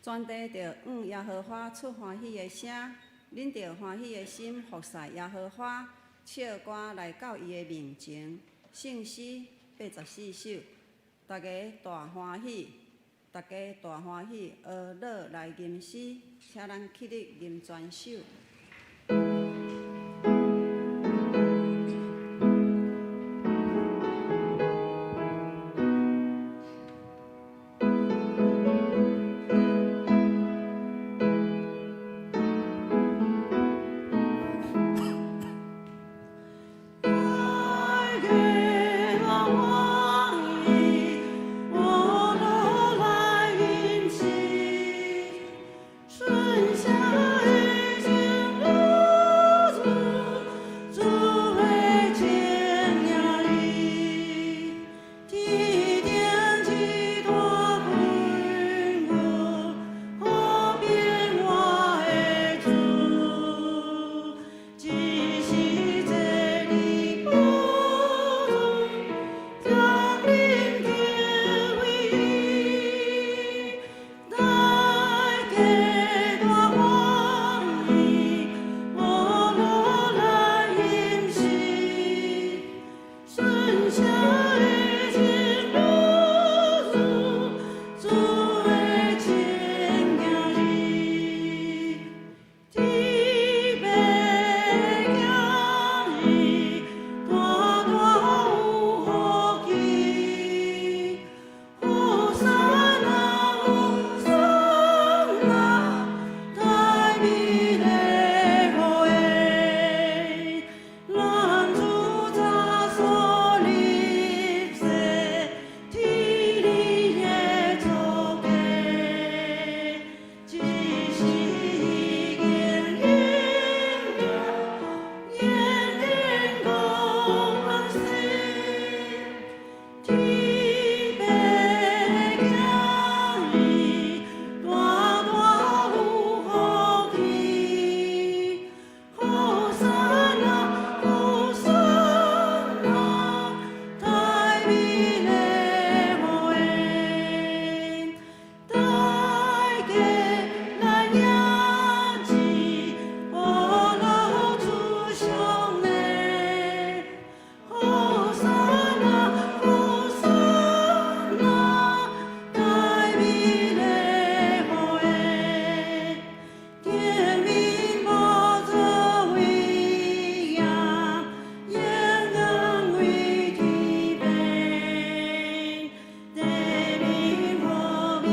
全地著向耶和華出歡喜的聲，恁著歡喜的心服侍耶和華，唱歌來到伊的面前。聖詩84首，逐家大歡喜，逐家大歡喜，呵樂來吟詩，請咱起立吟全首。大家大歡喜，和樂來吟詩，春夏的情如主，主的情影伊，天頂一大群雲，可變我的主，只是坐佇寶座，將恁敬畏伊，大家大歡喜，和樂來吟詩，春夏的情如主，主的情影伊，天父的囝兒，大大有福氣，和散那，和散那，太美麗予的，咱主早所立誓，天理的祖家，只是已經應驗，應驗講安息。天父的囝兒，大大有福氣，和散那，和散那，太美麗予的，大家來迎接，和樂主上帝。和散那，和散那，太美麗予的，天面無做為業，永遠為天父，地面和平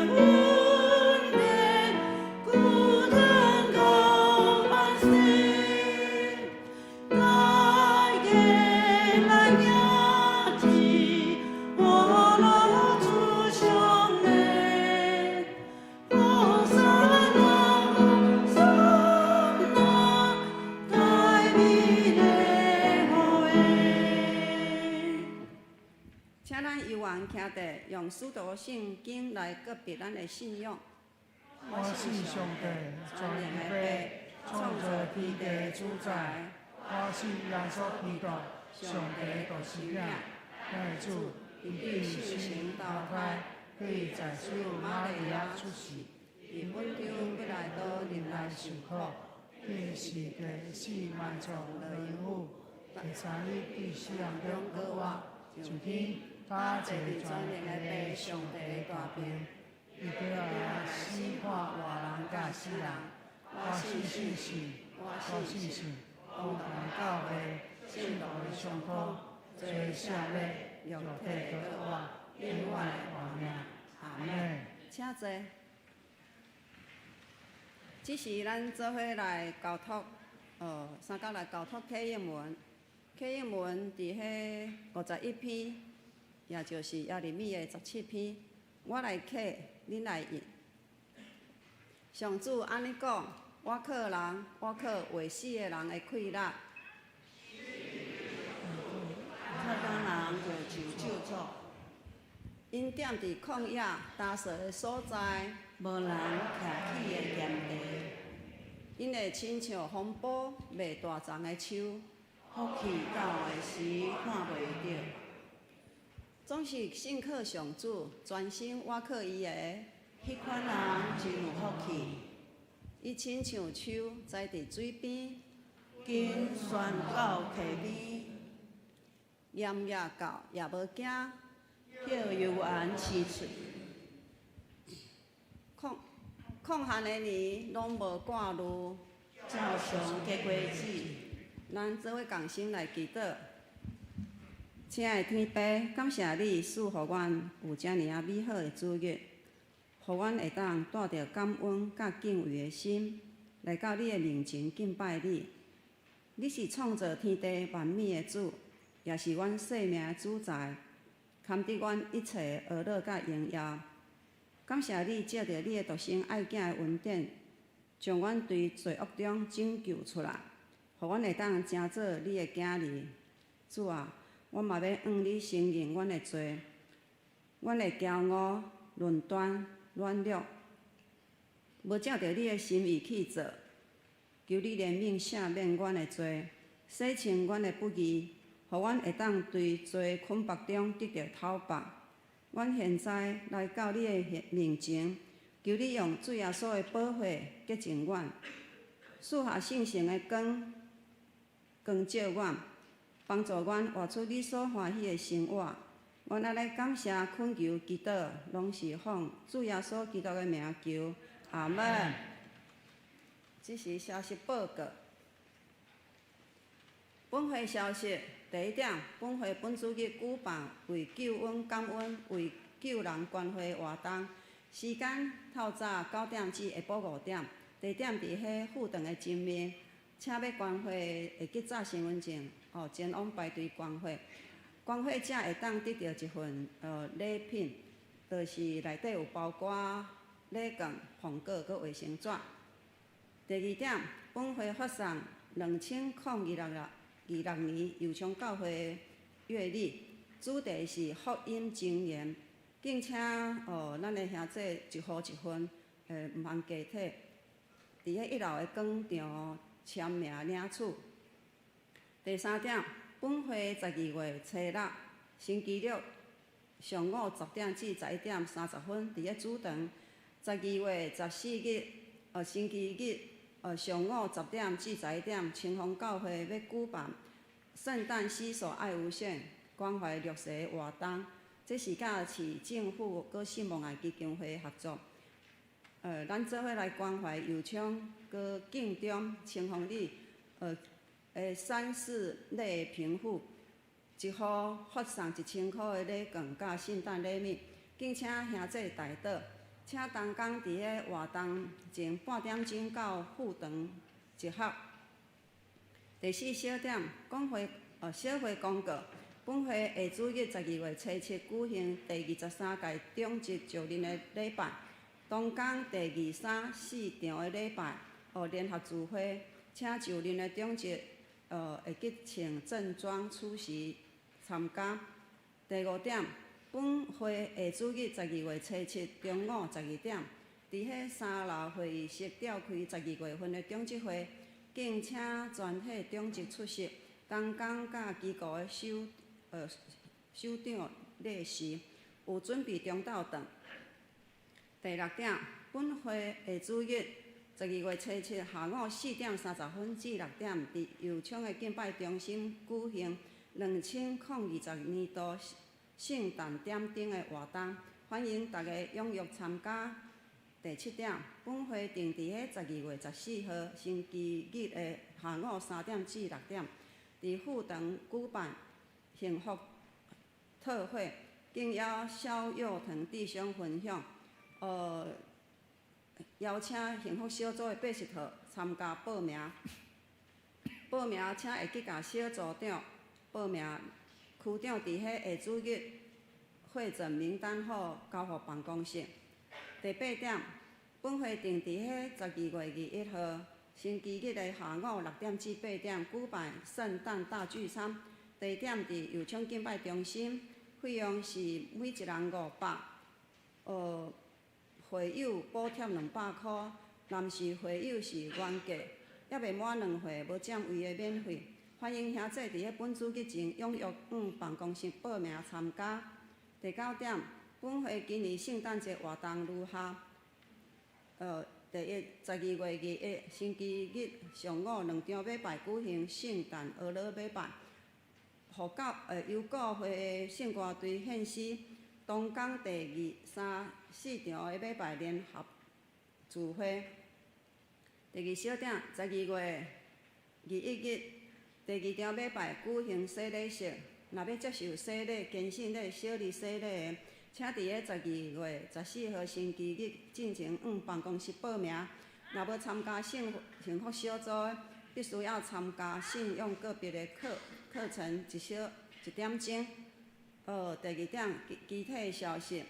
穩定，孤單講安息。大家來迎接，和樂主上帝。和散那，和散那，太美麗予的。請咱猶原徛佇，用使徒信經來告白咱的信仰。我信上帝，全能的父，創造天地的主宰。我信耶穌基督，上帝的獨生子，咱的主，伊對聖神投胎，佮伊在使女瑪利亞出世，佇本丟彼拉多入來受苦，釘十字架死埋葬落陰府，第三日佇死人中復活，上天，他坐佇全能的父上帝的大爿，伊閣要來審判活人佮死人。我信聖神，我信神，同同教會，聖徒的相通，罪赦免，肉體復活，永遠的活命。阿門。請坐。這是咱做伙來交託，相共來交託啟應文。啟應文佇彼51篇，也就是耶利米的17篇。我來啟，恁來應。上主按呢講：我靠人，我靠會死的人的氣力。透江人就受咒詛，𪜶踮佇曠野焦燥的所在，無人徛起的鹹地，𪜶會親像風暴袂大叢的樹，福氣到的時看袂著。總是信靠上主，專心倚靠伊的。彼款人真有福氣。伊親像樹栽佇水邊，根旋到溪邊，炎熱到也無驚，葉猶原青翠。曠曠旱的年攏無掛慮。照常結果子。咱做伙共心來祈禱。親愛的天父，感謝你賜予阮有遮爾仔美好的主日，予阮會當帶著感恩佮敬畏的心，來到你的面前敬拜你。你是創造天地萬物的主，也是阮生命的主宰，堪得阮一切的呵咾佮榮耀。感謝你藉著你的獨生愛囝的恩典，將阮對罪惡中拯救出來，予阮會當成做你的囝兒。主啊，阮嘛欲向你承認阮的罪，阮的驕傲、論斷、軟弱，無照著你的心意去做。求你憐憫赦免阮的罪，洗清阮的不義，予阮會當對罪捆縛中得著透縛。阮現在來到你的面前，求你用主耶穌的寶血潔淨阮，賜下聖神的光，光照阮，幫助阮活出你所歡喜的生活。阮按呢感謝懇求祈禱，攏是奉主耶穌基督的名求，阿門。這是消息報告。本會消息第一點，本會本主日舉辦為救恩感恩、為救人關懷活動，時間透早9點至下晡5點，地點佇彼副堂的前面，請欲捐血會記紮身份證，哦，前往排隊捐血。捐血者會當得著一份禮品，就是內底有包括禮券、糖果閣衛生紙。第二點，本會發送2026年右昌教會月曆，主題是福音箴言，敬請咱的兄弟一戶一份，毋通加提，佇彼一樓的廣場簽名領取。第三點，本會12月初六星期六上午10點至11點30分，佇咧主堂；12月14日星期日上午10點至11點，青峰教會欲舉辦聖誕攜手愛無限關懷弱勢活動，這是佮市政府閣信望愛基金會合作。咱做伙來關懷右昌閣建中青峰里三四類貧戶，一戶發送1000箍的禮券佮聖誕禮物，敬請兄弟代禱，請同工佇彼活動前半點鐘到副堂集合。第四小點，講會小會公告，本會下主日12月初七舉行第23屆長執就任的禮拜，同工第二、三、四場的禮拜，聯合聚會，請就任的長執會記穿正裝出席參加。第五點，本會下主日12月初七中午12點，佇彼三樓會議室召開十二月份的長執會，敬請全體長執出席，同工佮機構的首長列席，有準備中晝頓。第六點，本會下主日12月初七下午4點30分至6點，佇右昌的敬拜中心舉行2020年度聖誕點燈的活動，歡迎大家踴躍參加。第七點，本會定佇彼12月14號星期日的下午3點至6點，佇副堂舉辦幸福特會，敬邀蕭佑騰弟兄分享。邀請幸福小組的80號參加報名。報名請會記共小組長報名，區長佇彼下主日彙整名單後交予辦公室。第八點，本會定佇彼12月21號星期日的下午6點至8點舉辦聖誕大聚餐，地點佇右昌敬拜中心，費用是每一人500，會友補貼200箍，臨時會友是原價，猶未滿2歲無佔位的免費。歡迎兄弟佇彼本主日前踴躍往辦公室報名參加。第九點，本會今年聖誕節活動如下：第一，12月21星期日上午兩場禮拜舉行聖誕哀樂禮拜，予教由教會的聖歌隊獻詩。當天第二、三、四場的禮拜聯合聚會。第二小點，12月21日第二場禮拜舉行洗禮式。若欲接受洗禮、堅信禮、小兒洗禮的，請佇咧12月14號星期日進前往辦公室報名。若欲參加幸福小組的，必須要參加信仰個別的課程一點鐘。第二點，其他的消息。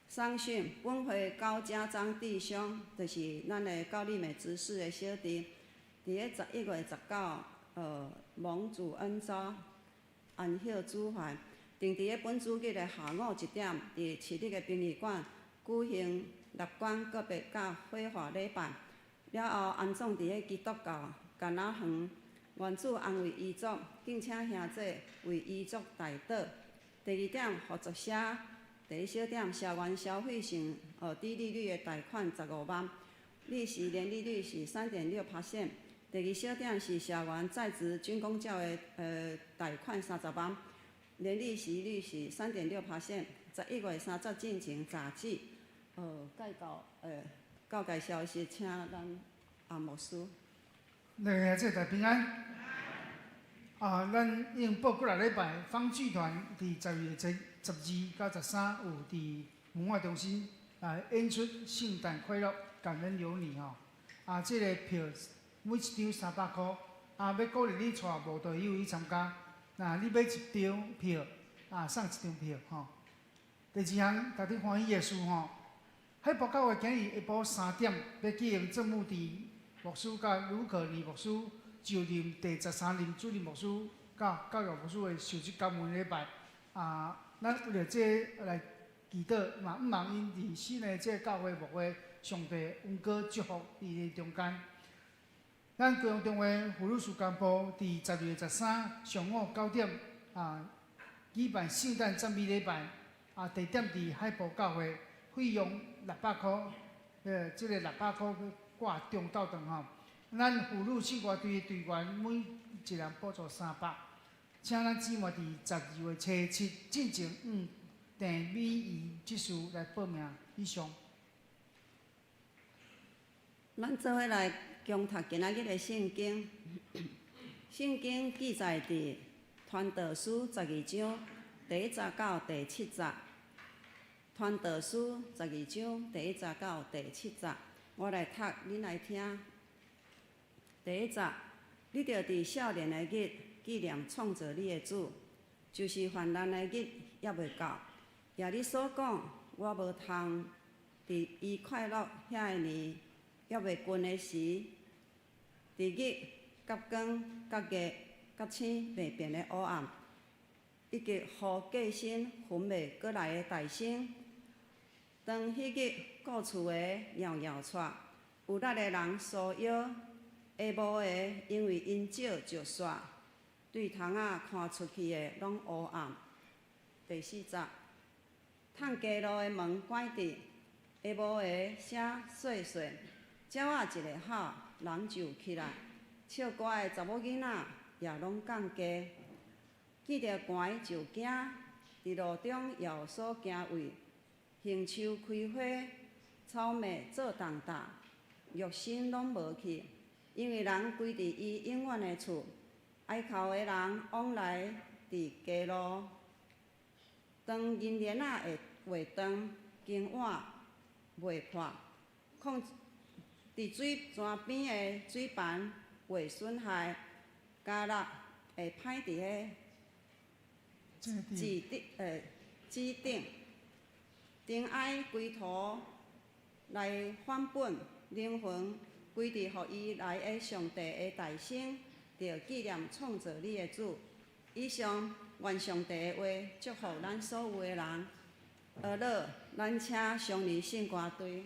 送訊，本會高家章弟兄，就是咱的高麗美執事的小弟，佇咧11月19，蒙主恩召，安息主懷，定佇咧本主日的下午1點，佇市立的殯儀館舉行納棺告別佮火化禮拜，了後安葬佇咧基督教橄欖園。願主安慰遺族，敬請兄弟為遺族代禱。第二點，合作社第一小點，社員消費性低利率的貸款15萬，利息年利率是3.6%。第二小點是社員在職軍公教的貸款30萬，年利息率是3.6%。11月30進前截止。告解消息，請咱阿牧師。來，這大平安。啊，咱已經報幾若禮拜，方劇團佇12月12佮13有佇文化中心來演出《聖誕快樂，感恩有你》吼。啊，這个票每一張300箍，啊，欲鼓勵你帶慕道友去參加。若你買一張票，啊，送一張票吼。第二項，大家歡喜的事吼，海埔教會今日下晡3點欲舉行鄭牧迪牧師佮盧可尼牧師就任第13任主任牧師佮教育牧師的就職感恩禮拜。啊，咱為著這來祈禱，嘛向望𪜶佇新的這个教會牧會，上帝恩膏祝福佇咧中間。咱高雄中會婦女事工部佇12月13上午9點啊，舉辦聖誕讚美禮拜，啊，地點佇海埔教會，費用六百箍，這个六百箍去掛中晝頓吼。咱婦女聖歌隊的隊員每一人補助300，請咱姊妹佇12月初7進前向鄭美儀執事來報名。以上。咱做伙來共讀今仔日的聖經。聖經記載佇傳道書十二章第一節到第七節。傳道書十二章第一節到第七節，我來讀，恁來聽。第一節，你著佇少年的日紀念創造你的主，就是患難的日猶未到。若你所講，我無通佇伊快樂遐個年猶未近的時，佇日佮光、佮月、佮星袂變的黑暗，以及予過身昏袂過來的大星，當彼日顧厝的搖搖掣，有力的人束腰，下晡的因為𪜶少就煞，對窗仔看出去的攏烏暗。第四節，趁街路的門關佇，下晡的聲細細，鳥仔一个吼，人就起來，唱歌的查某囡仔也攏降低。見著寒就驚，佇路中也有所驚畏。杏樹開花，草麥做重擔，肉身攏無去，因為人歸佇伊永遠的厝，哀哭的人往來佇街路。當銀鏈仔會袂斷，金碗袂破，礦佇水泉邊的水盤袂損害，迦勒會歹佇彼舌頂，塵埃歸土來返本，靈魂歸佇予伊來的上帝的大聲，著紀念創造你的主。以上，願上帝的話祝福咱所有的人。阿樂，咱請雙兒聖歌隊。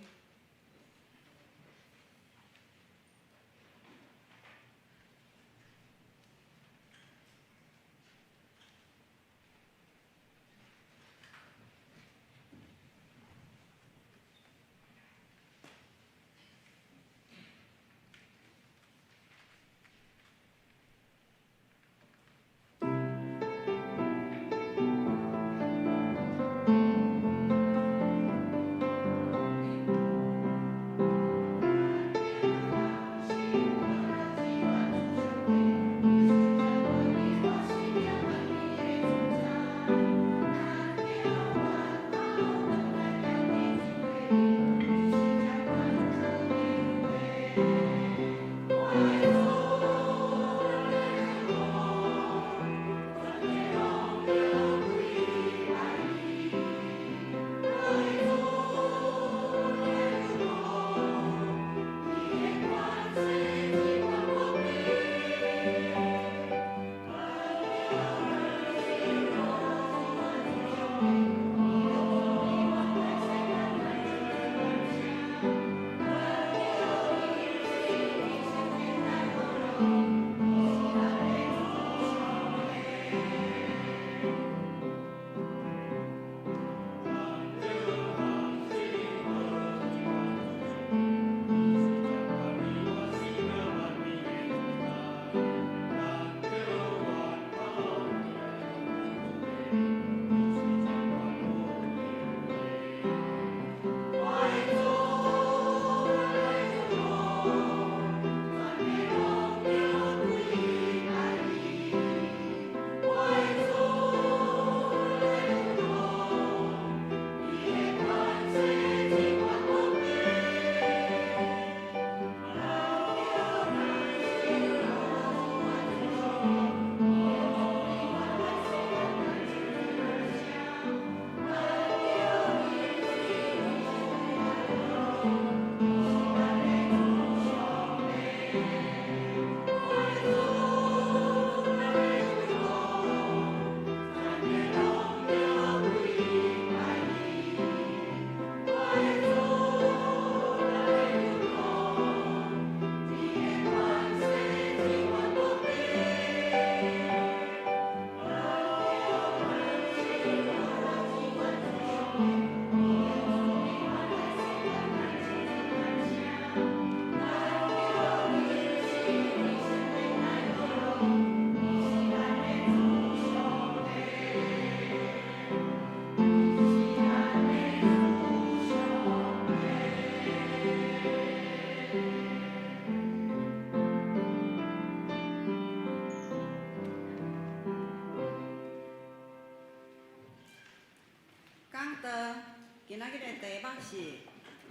今仔日的題目是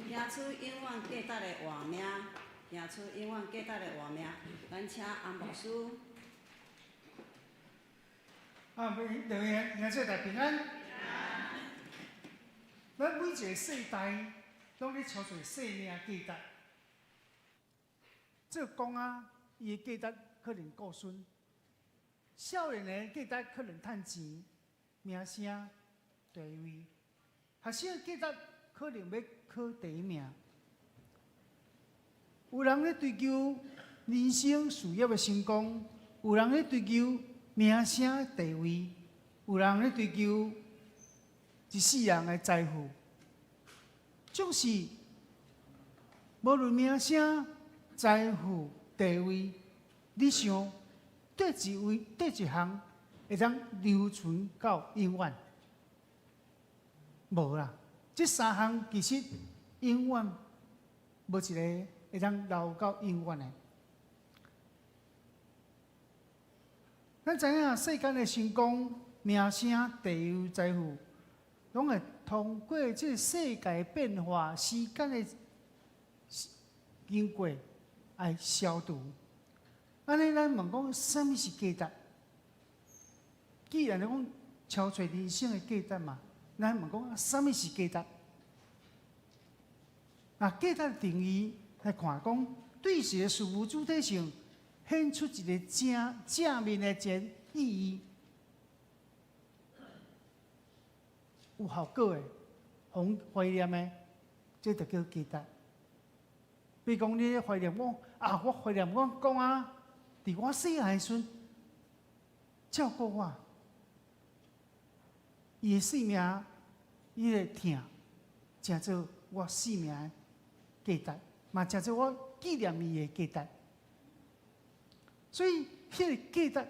行出永遠價值的活命，行出永遠價值的活命。咱請安牧師。啊，兩位兄姊妹平安。咱每一个世代攏咧超取生命價值。做公仔，伊的價值可能顧孫；少年的價值可能趁錢、名聲、地位；學生的價值可能欲考第一名。有人咧追求人生事業的成功，有人咧追求名聲地位，有人咧追求一世人的財富。總是無論名聲、財富、地位，你想佗一位、佗一項會當留存到永遠？無啦，這三項其實永遠無一个會當留到永遠的。咱知影世間的成功、名聲、地位、財富，攏會通過這个世界變化、時間的經過來消除。按呢，咱問講，啥物是價值？既然講超出人生的價值嘛，咱問講，啥物是價值？啊，價值的定義來看講，對一個事物主體性顯出一個正正面的一個意義，有效果的、予懷念的，這就叫價值。比如講，你咧懷念我啊，我懷念我公仔，佇我細漢時陣照顧我，伊的性命，伊的疼，成做我生命的價值，嘛成做我紀念伊的價值。所以，彼个價值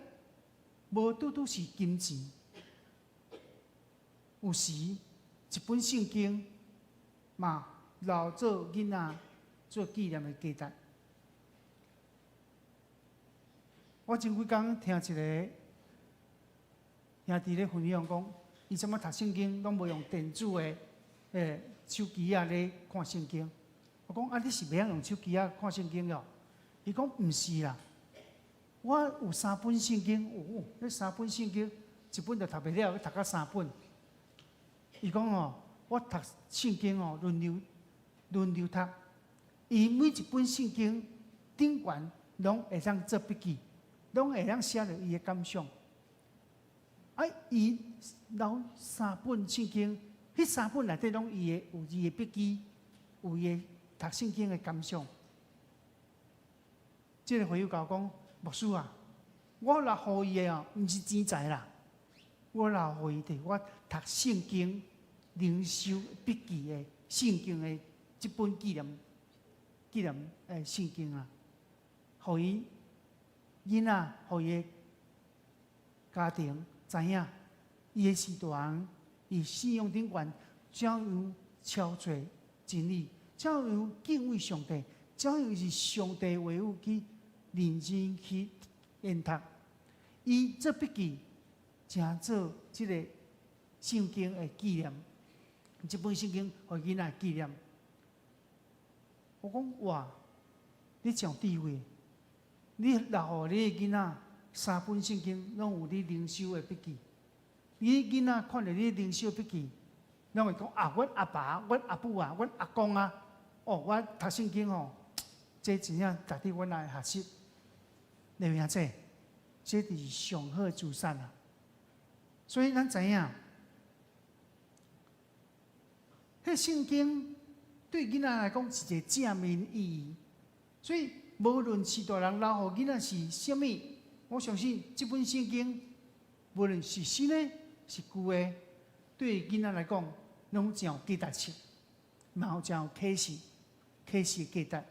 無拄拄是金錢，有時一本聖經嘛留做囡仔做紀念的價值。我前幾工聽一个兄弟咧分享講，伊這擺讀聖經攏無用電子的手機仔咧看聖經。我講啊，你是袂曉用手機仔看聖經哦？伊講毋是啦，我有三本聖經，哦，彼三本聖經一本就讀袂了，欲讀到三本。伊講哦，我讀聖經哦，輪流輪流讀，伊每一本聖經頂懸攏會當做筆記，攏會當寫著伊的感想。啊，伊留三本聖經，彼三本內底攏伊的有伊的筆記，有伊的讀聖經的感想。這个會友共我講，牧師啊，我留予伊的哦，毋是錢財啦，我留予伊的，我讀聖經、靈修筆記的聖經的這本紀念紀念聖經啊，予伊囡仔，予伊的家庭知影，伊的序大人，伊信仰頂懸怎樣超越真理，怎樣敬畏上帝，怎樣是上帝話語去認真去研讀。伊做筆記，成做這个聖經的紀念，這本聖經予囡仔紀念。我講哇，你真有智慧，你留予你的囡仔三本聖經，攏有你靈修的筆記。你囡仔看著你靈修筆記，攏會講啊，阮阿爸、阮阿母啊、阮阿公啊，哦，我讀聖經吼，這真正值得阮來學習。你有影這？這就是上好的資產啊！所以咱知影，彼聖經對囡仔來講是一個正面意義。所以無論是大人留予囡仔是啥物，我相信這本聖經，無論是新的是舊的，對囡仔來講，攏真有價值性，嘛有真有啟示、啟示的價值。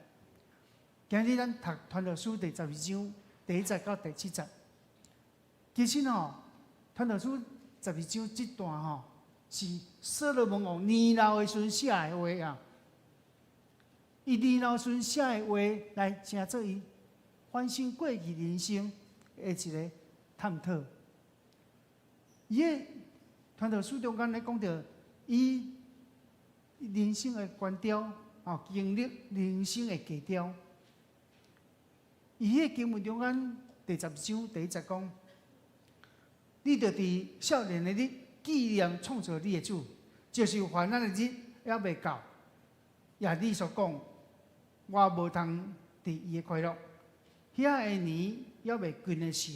今日咱讀《傳道書》第12章第一節到第七節，其實吼，《傳道書》十二章這段吼，是所羅門王年老的時陣寫的話啊。伊年老時陣寫的話，來成做伊反省過去人生的一個探討。伊的傳道書中間咧講著，伊人生的關照，哦，經歷人生的低潮。伊彼个經文中間第10章第1節講，你著佇少年的日紀念創造你的主，就是患難的日猶未到。也你所講，我無通佇伊的快樂，遐個年猶未近的時，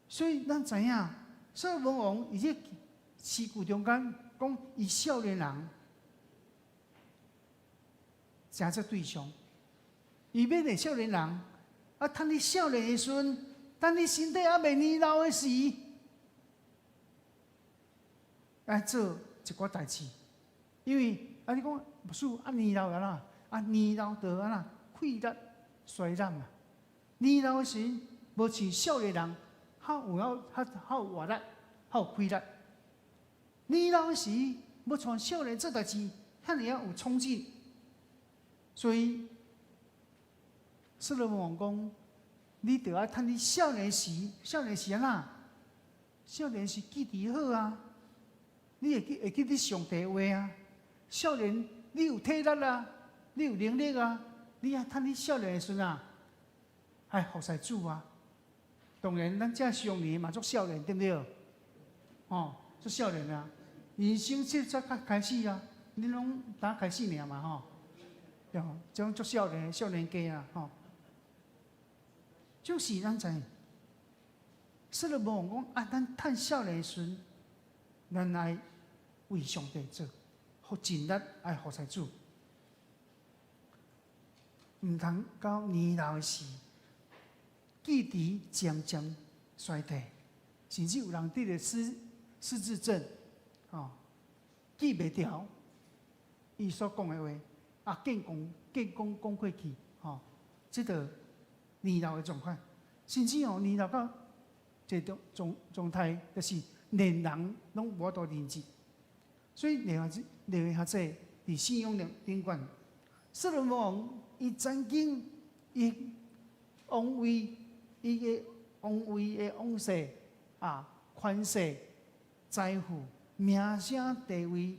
所以咱知影，所羅門王伊這詩句中間講，伊少年人誠做對象，伊勉勵少年人，啊，趁你少年的時陣，趁你身體猶未年老的時，愛做一寡代誌，因為啊，你講牧師啊，年老啊啦，啊年老就按怎氣力衰減啊。年老的時，無像少年人較有較較較有活力，較有氣力。年老的時，無像少年做代誌，遐爾仔有衝勁。所以，所羅門王講，你著愛趁你少年時，少年時按怎？少年時記憶好啊，你會記得上帝話啊。少年，你有體力啊，你有能力啊，你愛趁你少年的時陣啊，愛服侍主啊。當然，咱這少年嘛足少年，對毋對？哦，足少年啊！人生這才較開始啊！恁攏剛開始爾嘛吼，對，這種足少年少年家啊，吼。就是咱知影，所羅門王講啊，咱趁少年時陣，咱愛為上帝做，好盡力愛服侍主，毋通到年老的時，記憶漸漸衰退，甚至有人得了失智症，哦，記袂牢，伊所講的話，啊，見講見講講過去，吼，這個年老的狀況，甚至哦年老到這種狀態，就是連人攏無法度認識。所以另外較濟佇信仰頂懸，所羅門王伊曾經伊王位，伊的王位的王勢啊，權勢、財富、名聲、地位，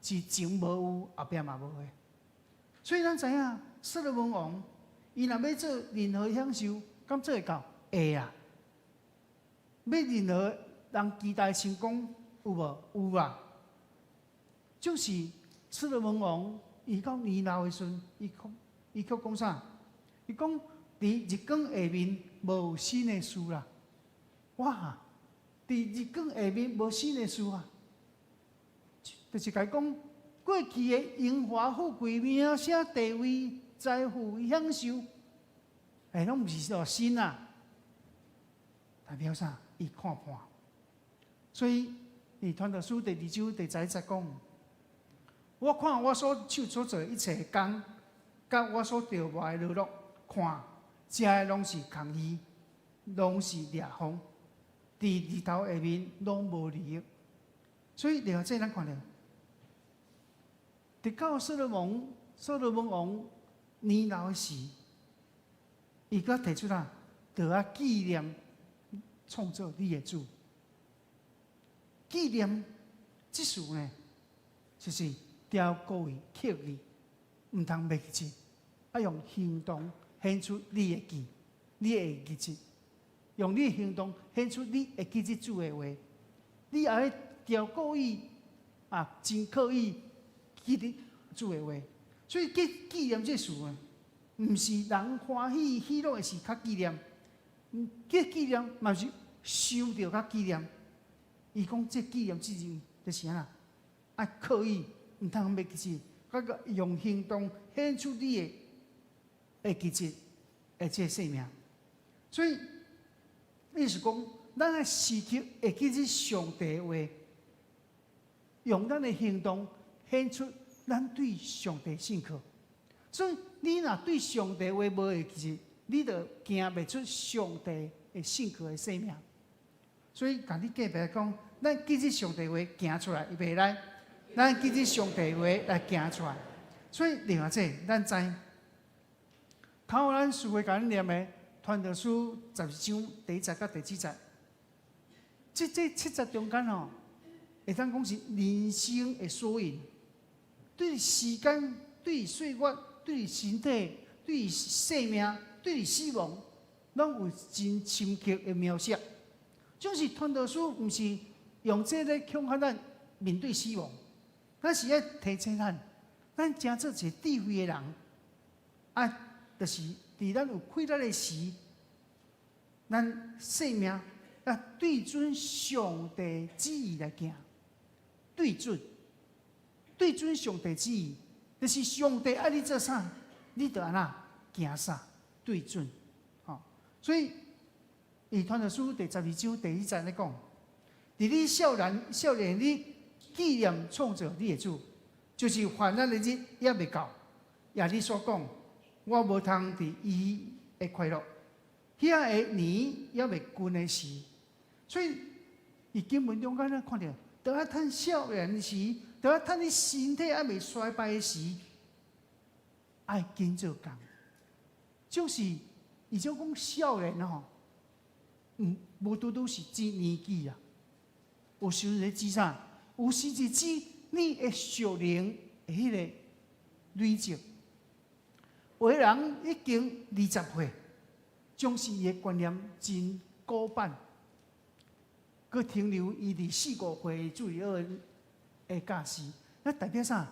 是前無有，後壁嘛無的。所以咱知影，所羅門王伊若欲做任何享受，敢做會到？會啊！欲任何人期待成功，有無？有啊！就是所羅門王，伊到年老的時陣，伊卻講啥？伊講佇日光下面無新的事啦！哇！佇日光下面無新的事啊！就是共伊講過去的榮華富貴、名聲地位、財富享受，欸，攏毋是說新啊！代表啥？伊看破。所以，佇傳道書第二章第11節講：我看我所手所做一切工，佮我所著磨的勞碌，看，這攏是空虛，攏是掠風，佇日頭下面攏無利益。所以，另外這咱看著，直到所羅門王年老的時，伊閣提出來，著愛紀念創造你的主。紀念這事呢，就是牢固意刻意，毋通袂記得，愛用行動顯出你會記，你會記得，用你的行動顯出你會記得主的話。你愛牢固意啊，真刻意記得主的話。所以紀念這事啊，毋是人歡喜喜樂的時較紀念，紀念嘛是想著較紀念。伊講這紀念之前就是按怎？愛刻意，毋通袂記得，閣用行動顯出你的會記得的這個生命。所以，意思講，咱愛時刻會記得上帝的話，用咱的行動顯出咱對上帝信靠。所以，你若對上帝話無會記得，你就行袂出上帝的信靠的生命。所以，共你隔壁講，咱記得上帝話行出來，預備來，咱記得上帝話來行出來。所以，另外這咱知，頭咱書會共咱念的《傳道書》12章第1節到第7節，這七節中間吼，會當講是人生的縮影，對時間、對歲月、對身體、對生命、對死亡，攏有真深刻的描寫。總是傳道書毋是用這個恐嚇咱面對死亡，咱是愛提醒咱，咱成做一個智慧的人，啊，就是佇咱有氣力的時，咱生命啊對準上帝旨意來行，對準，對準上帝旨意，就是上帝愛你做啥，你就按怎行啥，對準，吼。所以，伊傳道書第12章第1節咧講，佇你少年少年，你紀念創造你的主，就是患難的日猶未到，耶你所講，我無通佇伊的快樂，遐个年猶未近的時，所以伊經文中間咱看著，當愛趁少年時，當愛趁你身體猶未衰敗的時，愛緊做工，就是伊種講少年吼，無拄拄是指年紀啊，有時陣指啥？有時是指你的屬靈的彼個累積。有的人已經20歲，總是伊的觀念真古板，閣停留伊佇四五歲主日學的教示，那代表啥？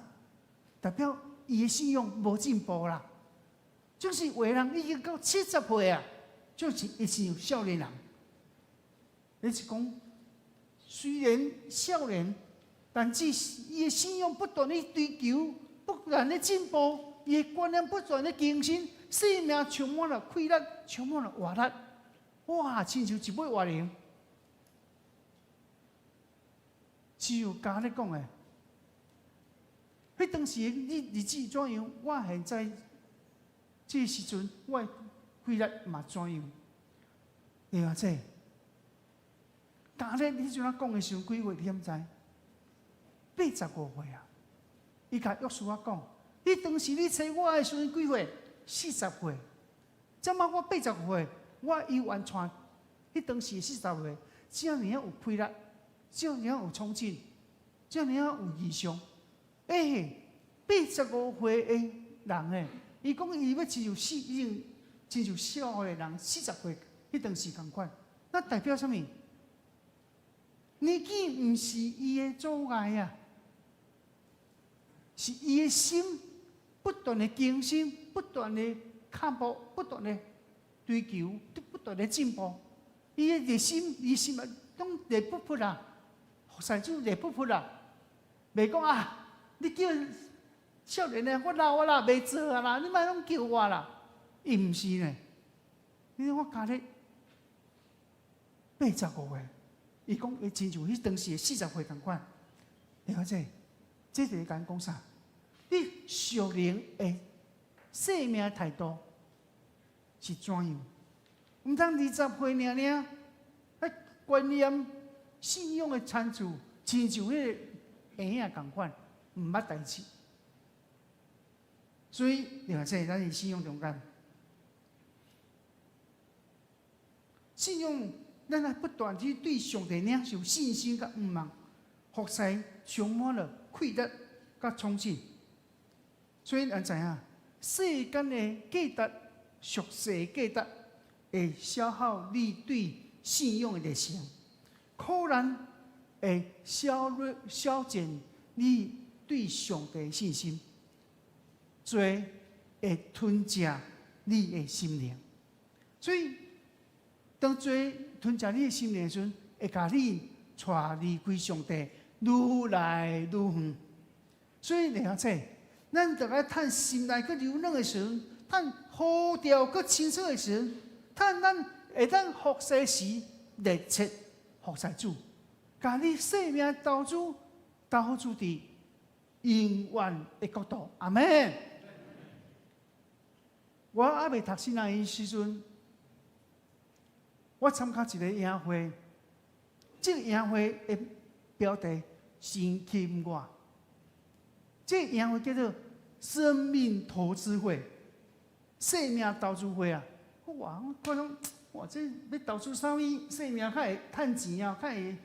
代表伊的信仰無進步啦。就是有的人已經到70歲啊，就是伊是少年人。你是講，雖然少年，但是伊的信仰不斷咧追求，不斷咧進步，伊的觀念不斷咧更新，生命充滿了氣力，充滿了活力。哇，親像一尾活龍。只有迦勒講的，彼當時你日子怎樣？我現在這個時陣，我的氣力嘛怎樣？對啊，這迦勒你陣仔講的時陣幾歲？你敢知？85歲啊！伊共約書亞講：你當時你揣我的時陣幾歲？40歲。這馬我85歲，我猶原像彼當時40歲，遮爾仔有氣力，遮爾仔有衝勁，遮爾仔有異象。欸，85歲的人欸，伊講伊欲親像四，已經親像少年人40歲，彼當時仝款，那代表啥物？年紀毋是伊的阻礙啊，是伊的心不斷的更新，不斷的進步，不斷的追求，不斷的進步。伊的熱心，伊心啊，攏熱噗噗啦，服侍主熱噗噗啦，袂講啊，你叫少年的，我老啊啦，袂做啊啦，你莫攏叫我啦。伊毋是呢，你看我迦勒85歲，伊講伊親像彼當時的40歲仝款，了解？這就是講講啥？你屬靈的生命態度是怎樣？毋通20歲爾爾，彼觀念、信仰的層次，親像彼個嬰仔仝款，毋捌代誌。所以，了解？咱佇信仰中間，信仰咱愛不斷去對上帝領受信心佮向望，服侍充滿了氣力佮衝勁。所以咱知影，世間的價值、俗世價值，會消耗你對信仰的熱誠，苦難會消弱、消減你對上帝的信心，罪會吞食你的心靈。所以，當罪吞食你的心靈的時陣，會共你帶離開上帝，愈來愈遠。所以，了解，咱著愛趁心內閣柔軟的時陣，趁呼調閣清楚的時陣，趁咱會當服侍時，熱切服侍主，共你生命投資投資佇永遠的國度。阿們。我猶未讀神學院時陣，我參加一個營會，這個營會的標題真吸引我。這個營會叫做生命投資會，生命投資會啊！哇，我看講，哇，這欲投資啥物生命較會趁錢啊，較會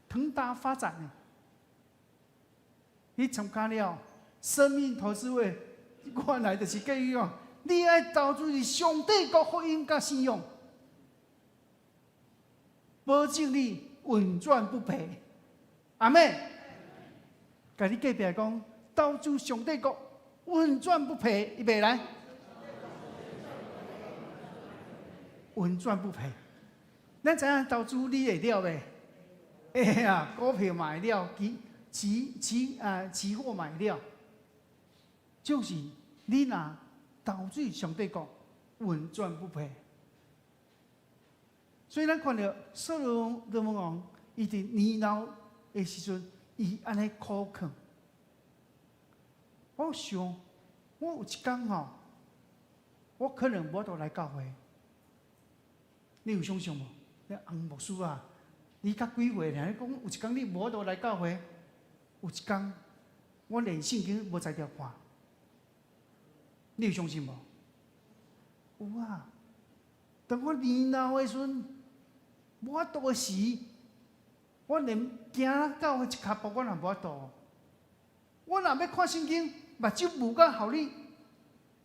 騰達發展呢？你參加了生命投資會，原來就是建議講，你愛投資佇上帝國福音佮信仰，保證你穩賺不賠。阿們，共你隔壁講，投資上帝國穩賺不賠，預備來，穩賺不賠。咱知影投資你會了袂？會啊，股票買了，期期期啊，期貨買了，就是你若投資上帝國，穩賺不賠。所以咱看著所羅門王，伊佇年老的時陣，伊按呢苦勸。我想，我有一工吼，我可能無法度來教會。你有想像無？你翁牧師啊，你較幾歲爾？你講有一工你無法度來教會，有一工我連聖經無才調看，你有相信無？有啊。當我年老的時陣，無法度的時，我連行教會一跤步我也無法度。我若欲看聖經，目睭無甲予你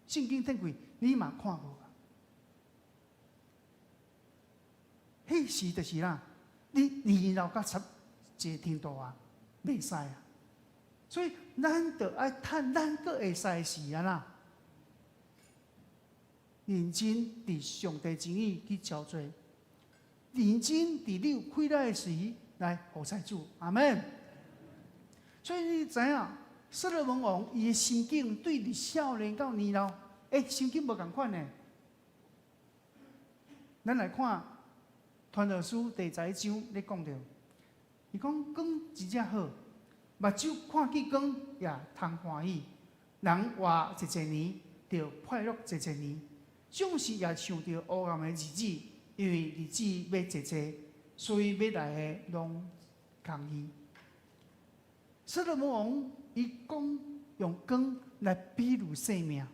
聖經展開，你嘛看無。彼時就是啦，你年老到這個程度啊，袂使啊。所以咱著愛趁咱閣會使的時啊啦，認真佇上帝旨意去操作，認真佇你有氣力的時來服侍主，阿們。所以你知影，所羅門王伊的心境對佇少年到年老，心境無仝款呢。咱來看《傳道書》第11章咧講著，伊講光真正好，目睭看見光也通歡喜。人活一濟年，就快樂一濟年，總是也想著黑暗的日子，因為日子欲濟濟，所以欲來的攏空虛。所羅門王伊講用光來比喻生命，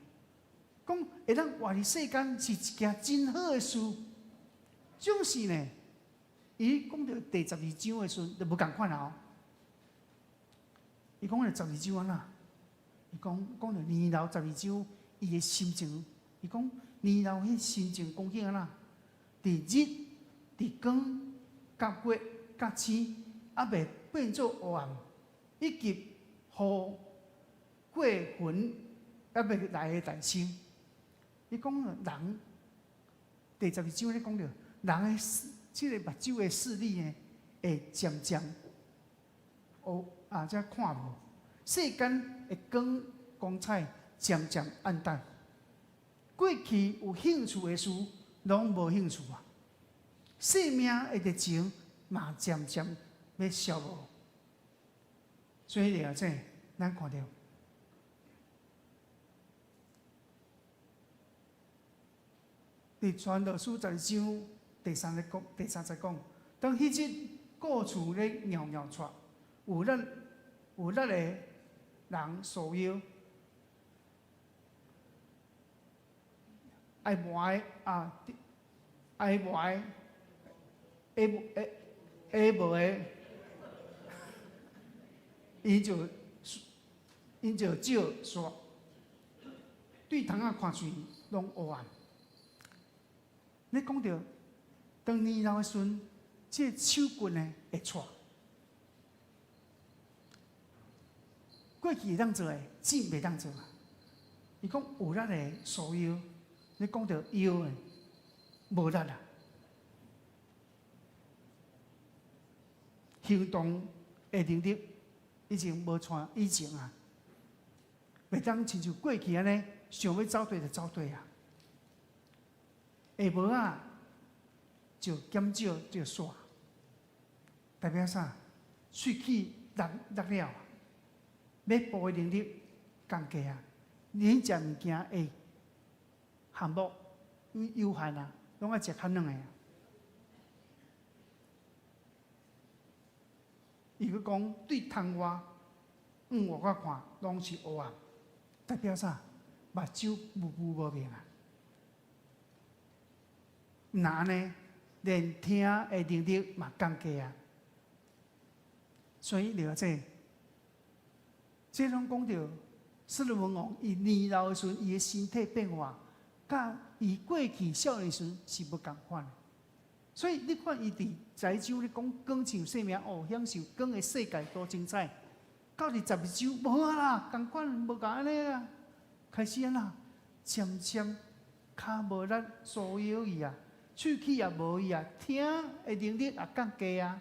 講會當活佇世間是一件真好的事。總是呢，伊講著第12章的時陣就無仝款啊！伊講著十二章按怎？伊講講著年老十二章，伊的心情，伊講年老彼心情光景按怎？佇日、佇光、佮月、佮星，猶未變做黑暗，以及雨過雲猶未來的誕生。伊講人第12章咧講著。人的這个目睭的視力呢，會漸漸烏啊，這看無世間的光光彩漸漸暗淡。過去有興趣的事，攏無興趣啊。生命的熱情嘛，漸漸欲消無。所以了這，咱看著佇傳道書12章。第三節講，第三節講，當彼日顧厝咧搖搖掣，有力有力的人束腰，愛磨的啊，愛磨的，下下下無的，伊就𪜶就少煞，對窗仔看出去攏黑暗。你講著。當年老的時陣，這個手骨呢會掣。過去會當做的，這袂當做啊。伊講有力的束腰，你講著腰的無力啊。行動的能力已經無像以前啊，袂當親像過去按呢，想欲走綴就走綴啊。下晡仔就減少就煞，代表啥？喙齒落落了，欲步的能力降低啊！你食物件的項目有有限啊，攏愛食較軟的啊。伊閣講對窗外向外口看，攏是黑暗，代表啥？目睭模糊無明啊！毋但按呢，連聽的能力嘛降低啊！所以了這，這攏講著所羅門王伊年老的時陣，伊的身體變化，佮伊過去少年時陣是無仝款的。所以你看伊佇十一章咧講光像生命哦，享受光的世界多精彩。到佇12章無啊啦，仝款無共按呢啊，開始按怎漸漸跤無力酥腰去啊，喙齒也無去啊，聽的能力也降低啊，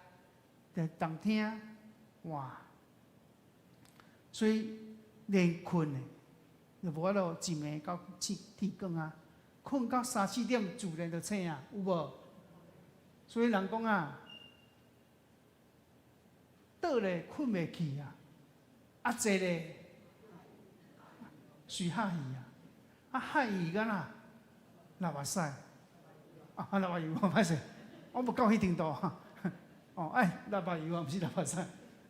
就動聽哇，所以連睏的就無法度一暝到天光啊，睏到三四點自然就醒啊，有無？所以人講啊，倒咧睏袂去啊，啊坐咧隨下去啊，啊害魚敢若流目屎，啊流目油，歹勢，我無到彼程度，哦，哎，流目油啊，毋是流目屎，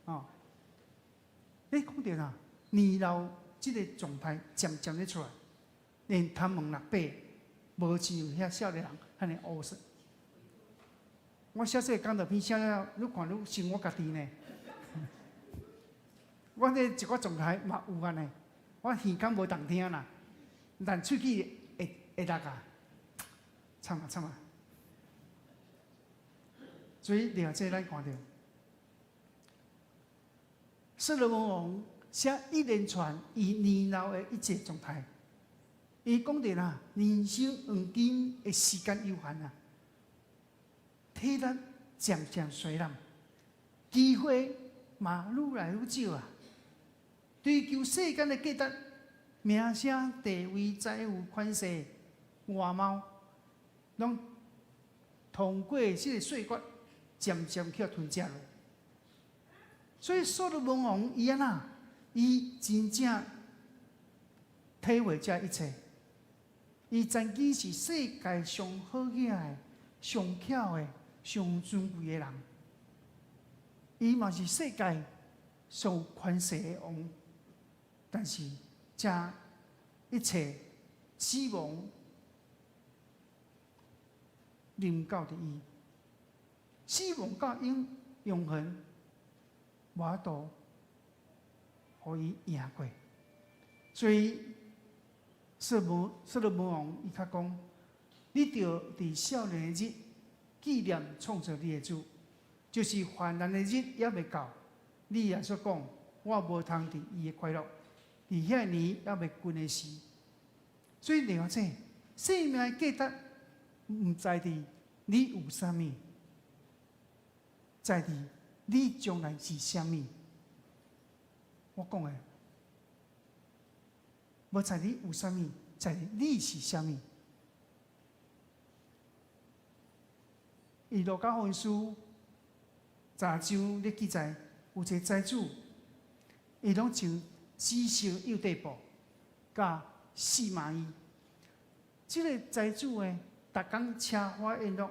哦，你講著啦，年老這個狀態漸漸咧出來，連頭毛若白，無像遐少年人遐爾烏色。我寫這個講道片寫了，愈看愈像我家己呢。我這一寡狀態嘛有按呢，我耳孔無動聽啦，但喙齒會會落啊，慘啊慘啊！所以另外這咱看著，所羅門王寫一連串伊年老的一切狀態，伊講著啦，人生黃金的時間有限啊。體力漸漸衰老，機會嘛愈來愈少啊！追求世間的價值、名聲、地位、財富、權勢、外貌，攏通過這個歲月，漸漸去吞食落。所以所羅門王伊按怎？伊真正體會這一切。伊曾經是世界上好額的、上巧的、上尊貴的人，伊嘛是世界上有權勢的王，但是這一切死亡臨到佇伊，死亡佮永永恆無法度予伊贏過，所以所羅門王伊較講，你著佇少年的日紀念創造你的主，就是患難的日猶未到，你若說講，我無通佇伊的快樂，佇遐年猶未近的時，所以了解生命的價值，毋在佇你有啥物，在佇你將來是啥物。我講的，無在你有啥物，在你是啥物。伊路加福音書十章咧記載，有一個財主，伊攏穿紫色幼底布，佮細麻衣。這個財主呢，逐工奢華宴樂，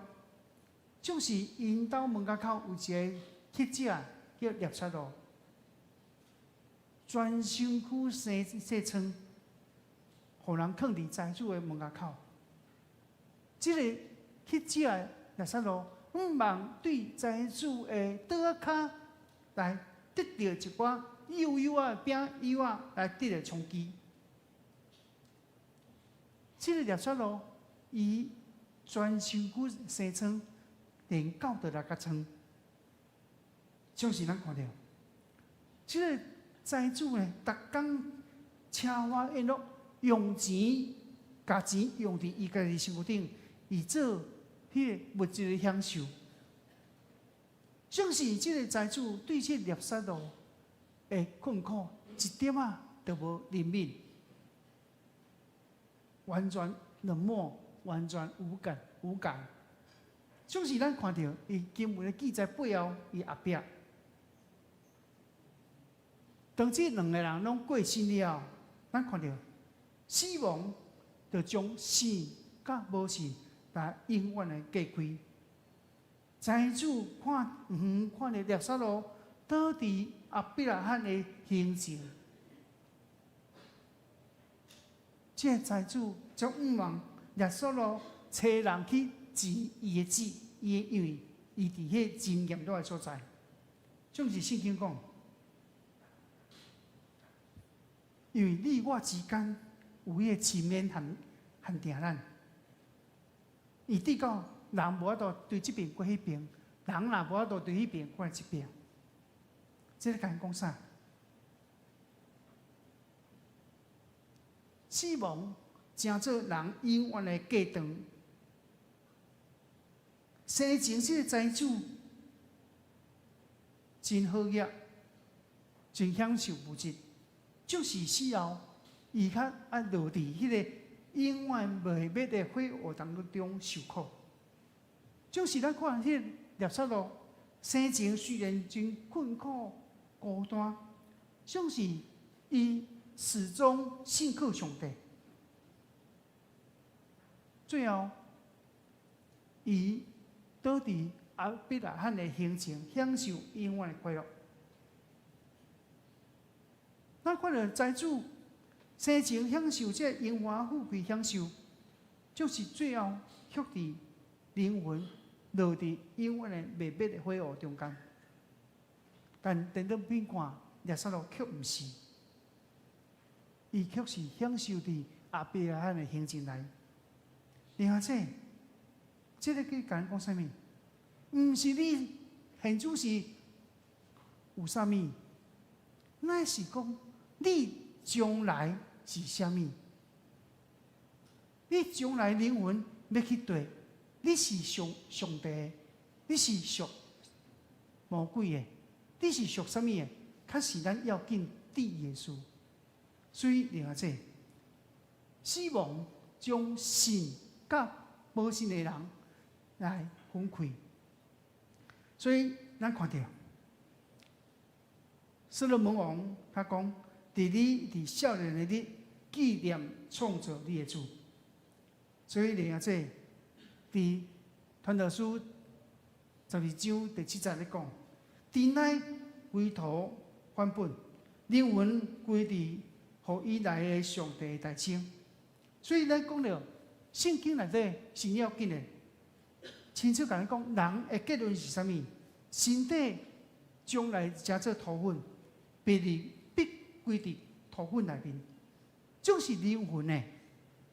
就是𪜶兜門口口有一個乞者叫拉撒路，全身軀生疥瘡，予人囥佇財主的門口口。這個乞者拉撒路，向望對財主的桌仔跤來得著一寡幼幼仔餅幼仔來得著充飢。這個拉撒路，伊全身軀生瘡，連到倒來較瘡，就是咱看著，這個財主呢，逐工奢華宴樂，用錢，共錢用佇伊家己身軀頂，伊做彼個物質的享受。正是這個財主對這個拉撒路的困苦，一點仔都無憐憫，完全冷漠，完全無感無感。就是咱看著伊經文的記載背後，伊後壁，當這兩個人攏過身了，咱看著死亡就將死佮無死來永遠的隔開。財主看遠看著拉撒路倒佇亞伯拉罕的胸前，這個財主就向望拉撒路差人去治伊的子，伊的因為伊佇彼真嚴重的所在，總是聖經講，因為你我之間有彼個深淵限限定咱，以致到人無法度對這邊過彼邊，人若無法度對彼邊過來這邊，這个共講啥？死亡成做人永遠的隔斷。生前這個財主真好額，真享受物質，就是死後，伊較愛落佇彼个永遠袂滅的火湖當中受苦。就是咱看彼个拉撒路生前雖然真困苦孤單，總是伊始終信靠上帝。最後，伊倒佇亞伯拉罕的胸前，享受永遠的快樂。咱看著財主生前享受這個榮華富貴享受，就是最後卻佇靈魂落佇永遠的袂滅的火湖中間。但顛倒變看，拉撒路卻毋是，伊卻是享受佇亞伯拉罕的胸前內。另外，這這个佮咱講啥物？毋是你現主時有啥物，乃是講你將來是啥物？你將來靈魂欲去佗，你是屬上帝的，你是屬魔鬼的，你是屬啥物的？較是咱要緊注意的事。所以，另外這死亡將信佮無信的人來分開。所以，咱看著所羅門王他講：佇你佇少年的日紀念創造你的主。所以，另外這佇傳道書12章第7節咧講：真乃歸途返本，靈魂歸佇予伊來的上帝大清。所以，咱講著聖經內底是要緊的，清楚共咱講，人的結論是啥物？身體將來成做土粉，必歸佇土粉內面，就是靈魂呢，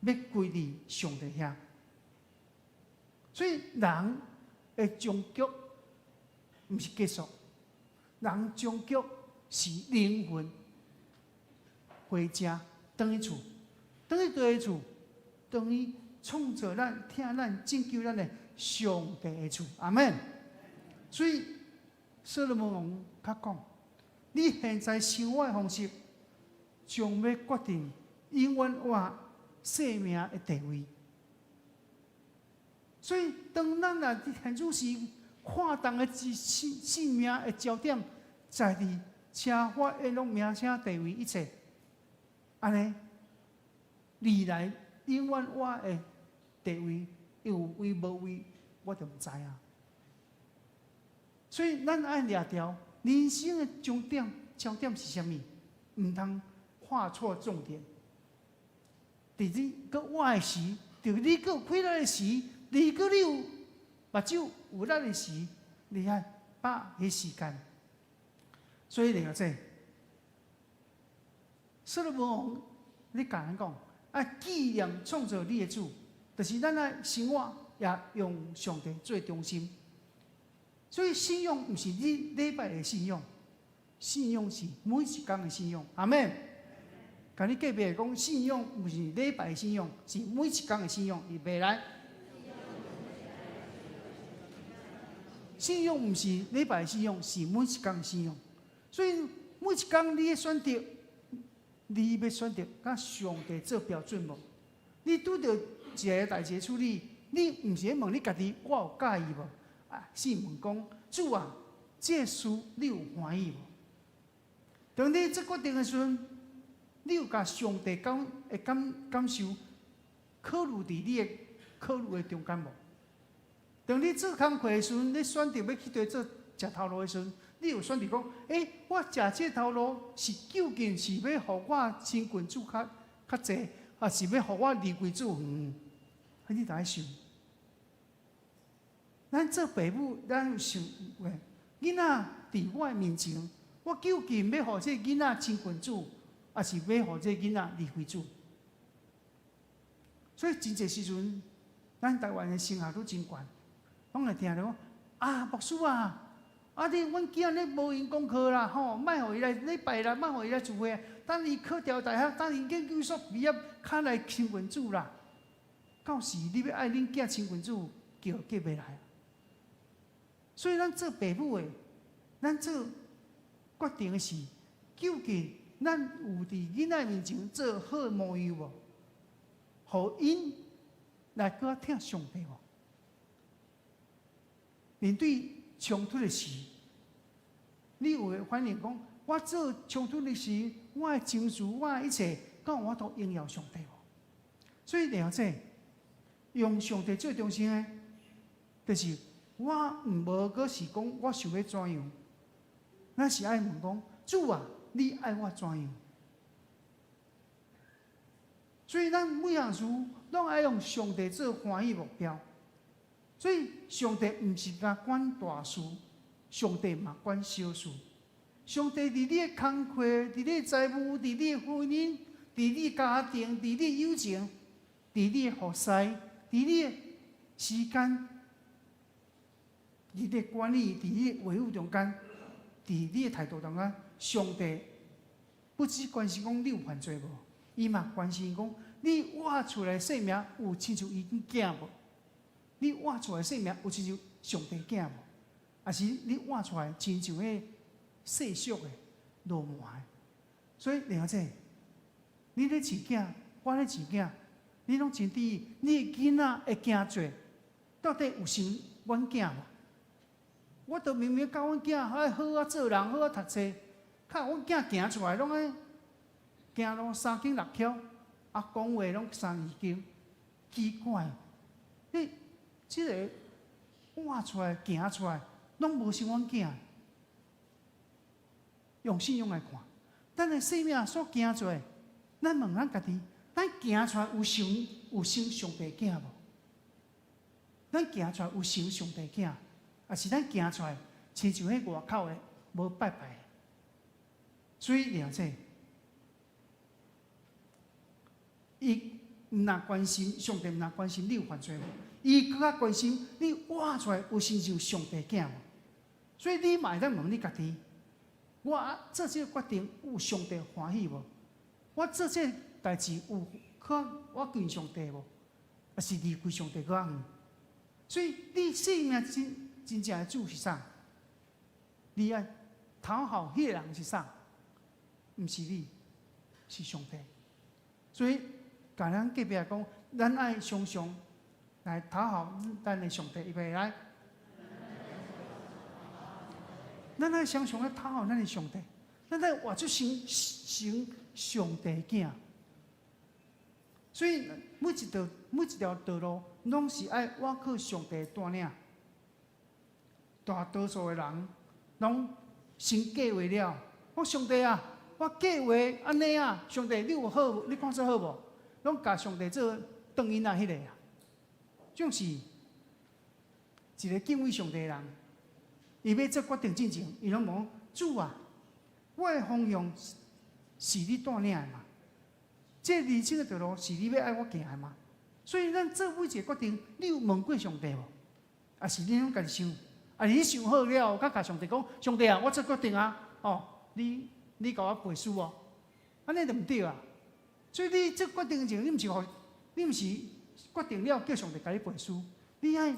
欲歸佇上帝遐。所以人的終局毋是結束，人終局是靈魂回家，轉去厝，轉去佗个厝，轉去創造咱、疼咱、拯救咱的上帝的厝。阿門。所以所羅門王較講：你現在生活的方式，將欲決定永遠活生命的地位。所以，當咱若現主時看重的是性性命的焦點，在佇奢華宴樂、名聲、地位一切，按呢，未來永遠活的地位有位無位，我就毋知影。所以，咱愛掠著人生的終點焦點是啥物？毋通畫錯重點。佇你閣活的時，佇你閣有氣力的時，佇閣你有目睭有力的時，你愛把握彼時間。所以，另外這所羅門王，你共咱講，愛紀念創造你的主，就是咱愛生活也用上帝做中心。所以信仰毋是你禮拜的信仰，信仰是每一工的信仰。阿門。共你隔壁講，信仰毋是禮拜的信仰，是每一工的信仰。預備來。信仰毋是禮拜的信仰，是每一工的信仰。所以每一工你的選擇，你欲選擇共上帝做標準無？你拄著一个代誌處理，你毋是咧問你家己，我有佮意無？啊，是問講主啊，這事你有歡喜無？當你做決定的時陣，你有共上帝講的感感受考慮佇你的考慮的中間無？當你做工課的時陣，你選擇欲去佗做食頭路的時陣，你有選擇講，欸，我食這頭路是究竟是欲予我親近主較較濟，抑是欲予我離開主遠？你著愛想。咱做爸母，咱有想過，囡仔佇我的面前，我究竟欲予這个囡仔親近主，抑是欲予這个囡仔離開主？所以真濟時陣，咱台灣的神學都真懸，攏會聽著講啊，牧師啊，啊你阮囝咧無閒功課啦，吼，莫予伊來禮拜啦，莫予伊來聚會，等伊考著大學，等伊研究所畢業，較來親近主啦。到時你欲愛恁囝親近主，叫叫袂來。所以咱做爸母的，咱做決定的是，究竟咱有佇囡仔面前做好模樣無？予𪜶來閣較疼上帝無？面對衝突的時，你有會反應講，我做衝突的時，我的情緒，我的一切，敢有法度榮耀上帝無？所以了解，用上帝做中心的，就是我毋無閣是講我想欲怎樣，咱是愛問講，主啊，你愛我怎樣？所以咱每項事攏愛用上帝做歡喜目標。所以上帝毋是干管大事，上帝嘛管小事。上帝佇你的工課、佇你的財務、佇你的婚姻、佇你的家庭、佇你的友情、佇你的服侍、佇你的時間、佇你的管理、佇你的話語中間、佇你的態度中間，上帝不只關心講你有犯罪無，伊嘛關心講你活出來生命有親像伊囝無？你活出來生命有親像上帝囝無？抑是你活出來親像彼世俗的流氓的？所以了解，你咧飼囝，我咧飼囝，你攏真注意，你的囡仔的行做到底有像阮囝無？我都明明教阮囝愛好好做人，好好讀冊，較阮囝行出來攏愛行路三經六翹，啊講話攏三字經，奇怪，你這个活出來行出來，攏無像阮囝。用信仰來看，咱的生命所行出來，咱問咱家己，咱行出來有像有像上帝囝無？咱行出來有像上帝囝，抑是咱行出來親像彼外口的無拜拜的？所以了解，伊毋若關心上帝，毋若關心你有犯罪無？伊閣較關心你活出來有親像上帝囝無？所以你嘛會當問你家己：我做這个決定有上帝歡喜無？我做這个代誌有較我近上帝無？抑是離開上帝閣較遠？所以你生命真真正的主是啥？你愛討好彼個人是啥？毋是你，是上帝。所以，共咱隔壁講，咱愛常常來討好咱的上帝，預備來。咱愛常常來討好咱的上帝，咱愛活出成成上帝囝。所以每一條道路，攏是愛倚靠上帝帶領。大多數的人，攏先計劃了。我上帝啊，我計劃按呢啊，上帝你有好無？你看做好無？攏共上帝做當囡仔彼个啊，總是一个敬畏上帝的人，伊欲做決定進前，伊攏講主啊，我的方向是你帶領的嘛？這人生的道路是你欲愛我行的嘛？所以咱做每一个決定，你有問過上帝無？抑是你攏家己想？啊，你想好了，才共上帝講，上帝啊，我做決定啊，哦，你共我背書哦，按呢就毋對啊。所以你做決定前，你毋是決定了叫上帝共你背書，你愛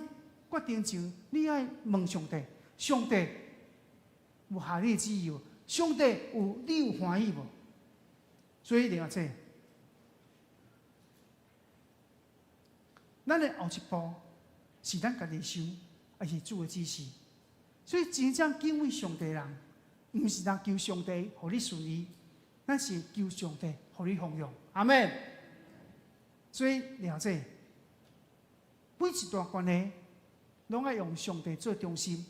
決定前，你愛問上帝，上帝有合你的旨意無？上帝有你有歡喜無？所以了解，咱的後一步是咱家己想，抑是主的指示？所以真正敬畏上帝的人，毋是若求上帝予你順利，咱是求上帝予你豐裕。阿們。所以了解，每一段關係，攏愛用上帝做中心，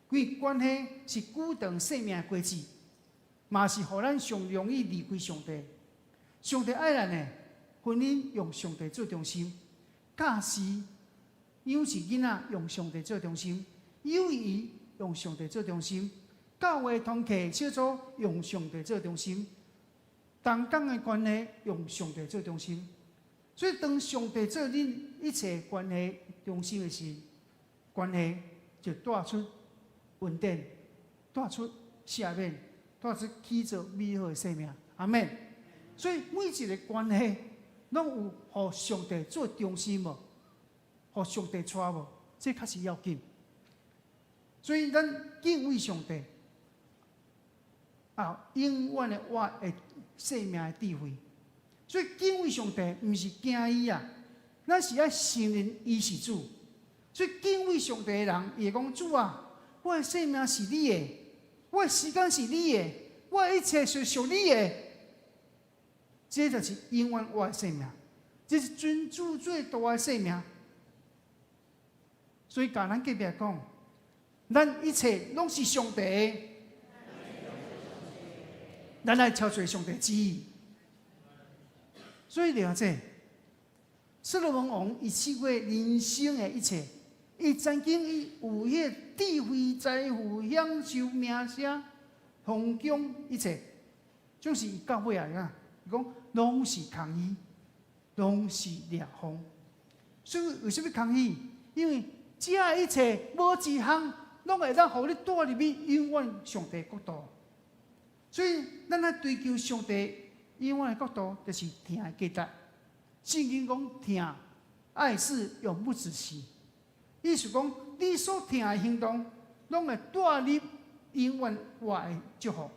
因為關係是決定生命的果子，嘛是予咱上容易離開上帝。上帝愛咱的婚姻用上帝做中心，教師養育囡仔用上帝做中心，友誼用上帝做中心，教會團契小組用上帝做中心。同工的關係用上帝做中心，所以當上帝做恁一切關係中心的時，關係就帶出穩定，帶出赦免，帶出起做美好的生命。阿們。所以每一个關係攏有予上帝做中心無？予上帝帶無？這較是要緊。所以咱敬畏上帝，啊，永遠的活的生命的智慧。所以敬畏上帝毋是驚伊啊，咱是愛承認伊是主。所以敬畏上帝的人，伊會講，主啊，我的生命是你的，我的時間是你的，我的一切是屬你的。這就是永遠活的生命，這是尊主最大的生命。所以共咱隔壁講，咱一切攏是上帝的，咱愛超越上帝旨意。所以了解，所羅門王伊試過人生的一切，伊曾經伊有彼个智慧、財富、享受、名聲、皇宮一切，總是伊到尾啊，伊講攏是空虛，攏是掠風。所以為啥物空虛？因為這一切無一項攏會當予你帶入去永遠上帝國度。所以咱愛追求上帝永遠的國度，就是疼的價值。聖經講疼愛是永不止息，意思講你所疼的行動，攏會帶入永遠活的祝福。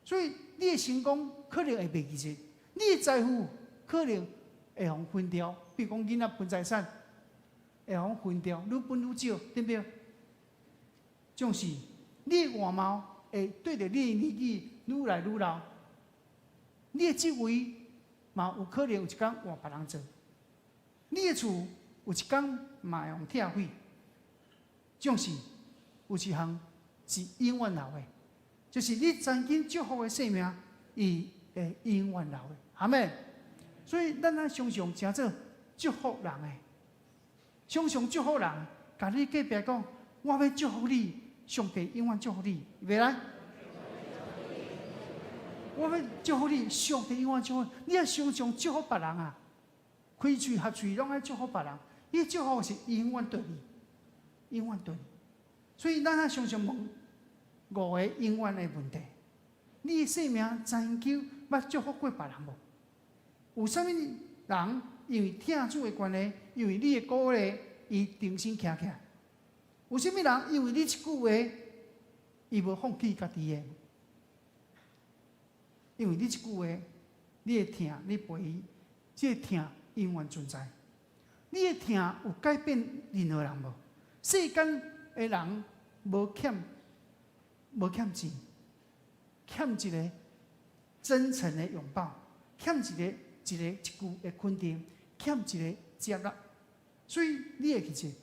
所以你的成功可能會袂記得，你的財富可能會予分掉。比如講囡仔分財產，會予分掉，愈分愈少，對毋對？總是你的外貌會對著你的年紀愈來愈老，你的職位嘛有可能有一工換別人做，你的厝有一工嘛會予拆毀。總是有一項是永遠留的，就是你曾經祝福的生命，伊會永遠留的，阿們。所以咱愛常常成做祝福人的，常常祝福人，共你隔壁講，我欲祝福你，上帝永遠祝福你，預備來。我欲祝福你，上帝永遠祝福你。你愛常常祝福別人啊，開喙合喙攏愛祝福別人。你祝福是永遠對你，永遠對你。所以咱愛常常問五個永遠的問題：你的生命曾經捌祝福過別人無？有啥物人因為疼主的關係，因為你的鼓勵，伊重新徛起來？有啥物人因為你一句話，伊無放棄家己的？因為你一句話，你的疼，你陪伊，這个疼永遠存在。你的疼有改變任何人無？世間的人無欠錢，欠一个真誠的擁抱，欠一句的肯定，欠一个接納。所以你會記住，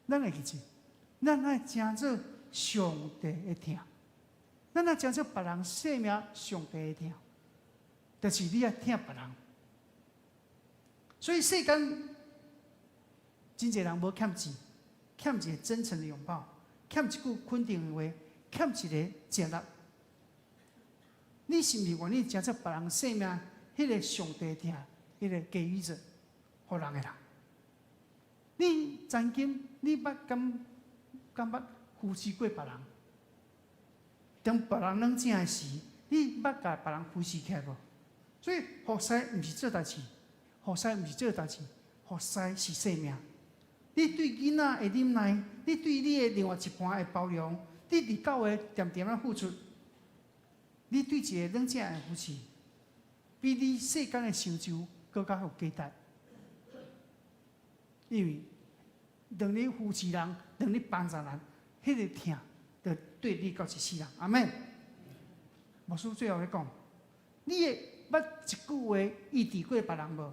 咱會記住，咱愛成做上帝的疼，咱愛成做別人生命上帝的疼，就是你愛疼別人。所以世間真濟人無欠錢，欠一個真誠的擁抱，欠一句肯定的話，欠一个接納。你是毋是願意成做別人生命彼个上帝疼、彼个給予者、予人的人？你曾經你捌敢捌扶持過別人？當別人軟正的時，你捌共別人扶持起來無？所以服侍毋是做代誌，服侍毋是做代誌，服侍是生命。你對囡仔的忍耐，你對你的另外一半的包容，你佇教會恬恬仔付出，你對一个軟正的扶持，比你世間的成就閣較有價值。因為當你扶持人，當你幫助人，彼个疼就綴你到一世人。阿們。牧師最後咧講，你會捌一句話醫治過別人無？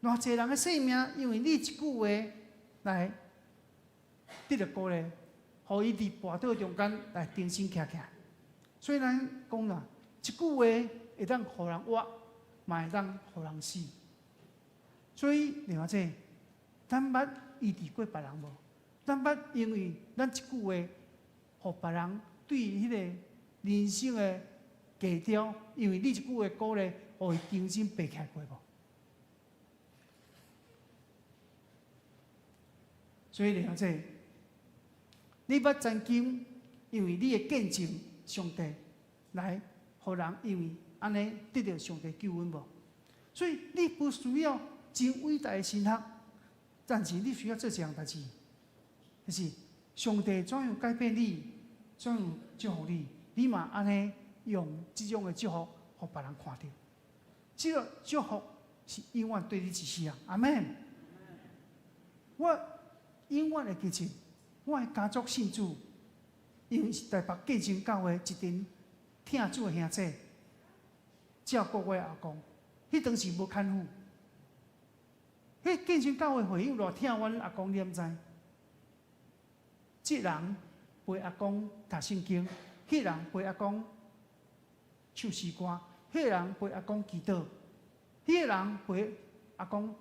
偌濟人的生命，因為你一句話來得著鼓勵，予伊佇跋倒中間來重新徛起來。所以咱講啦，一句話會當予人活，嘛會當予人死。所以另外這，咱捌醫治過別人無？咱捌因為咱一句話，予別人對彼个人生的低調，因為你一句話鼓勵，予伊重新爬起來過無？所以了解，你捌曾經因為你的見證，上帝來予人因為按呢得著上帝救恩無？所以你不需要真偉大的神學，但是你需要做一項代誌，就是上帝怎樣改變你，怎樣祝福你，你嘛按呢用這種的祝福，予別人看著。這個祝福是永遠對你一世人。阿們。我永遠會記得，我的家族信主，因為是台北見證教會一群疼主的兄弟，照顧我的阿公。彼當時無牽夫，彼見證教會會友偌疼阮阿公，你敢知？這人陪阿公讀聖經，彼人陪阿公唱詩歌，彼人陪阿公祈禱，彼個人陪阿公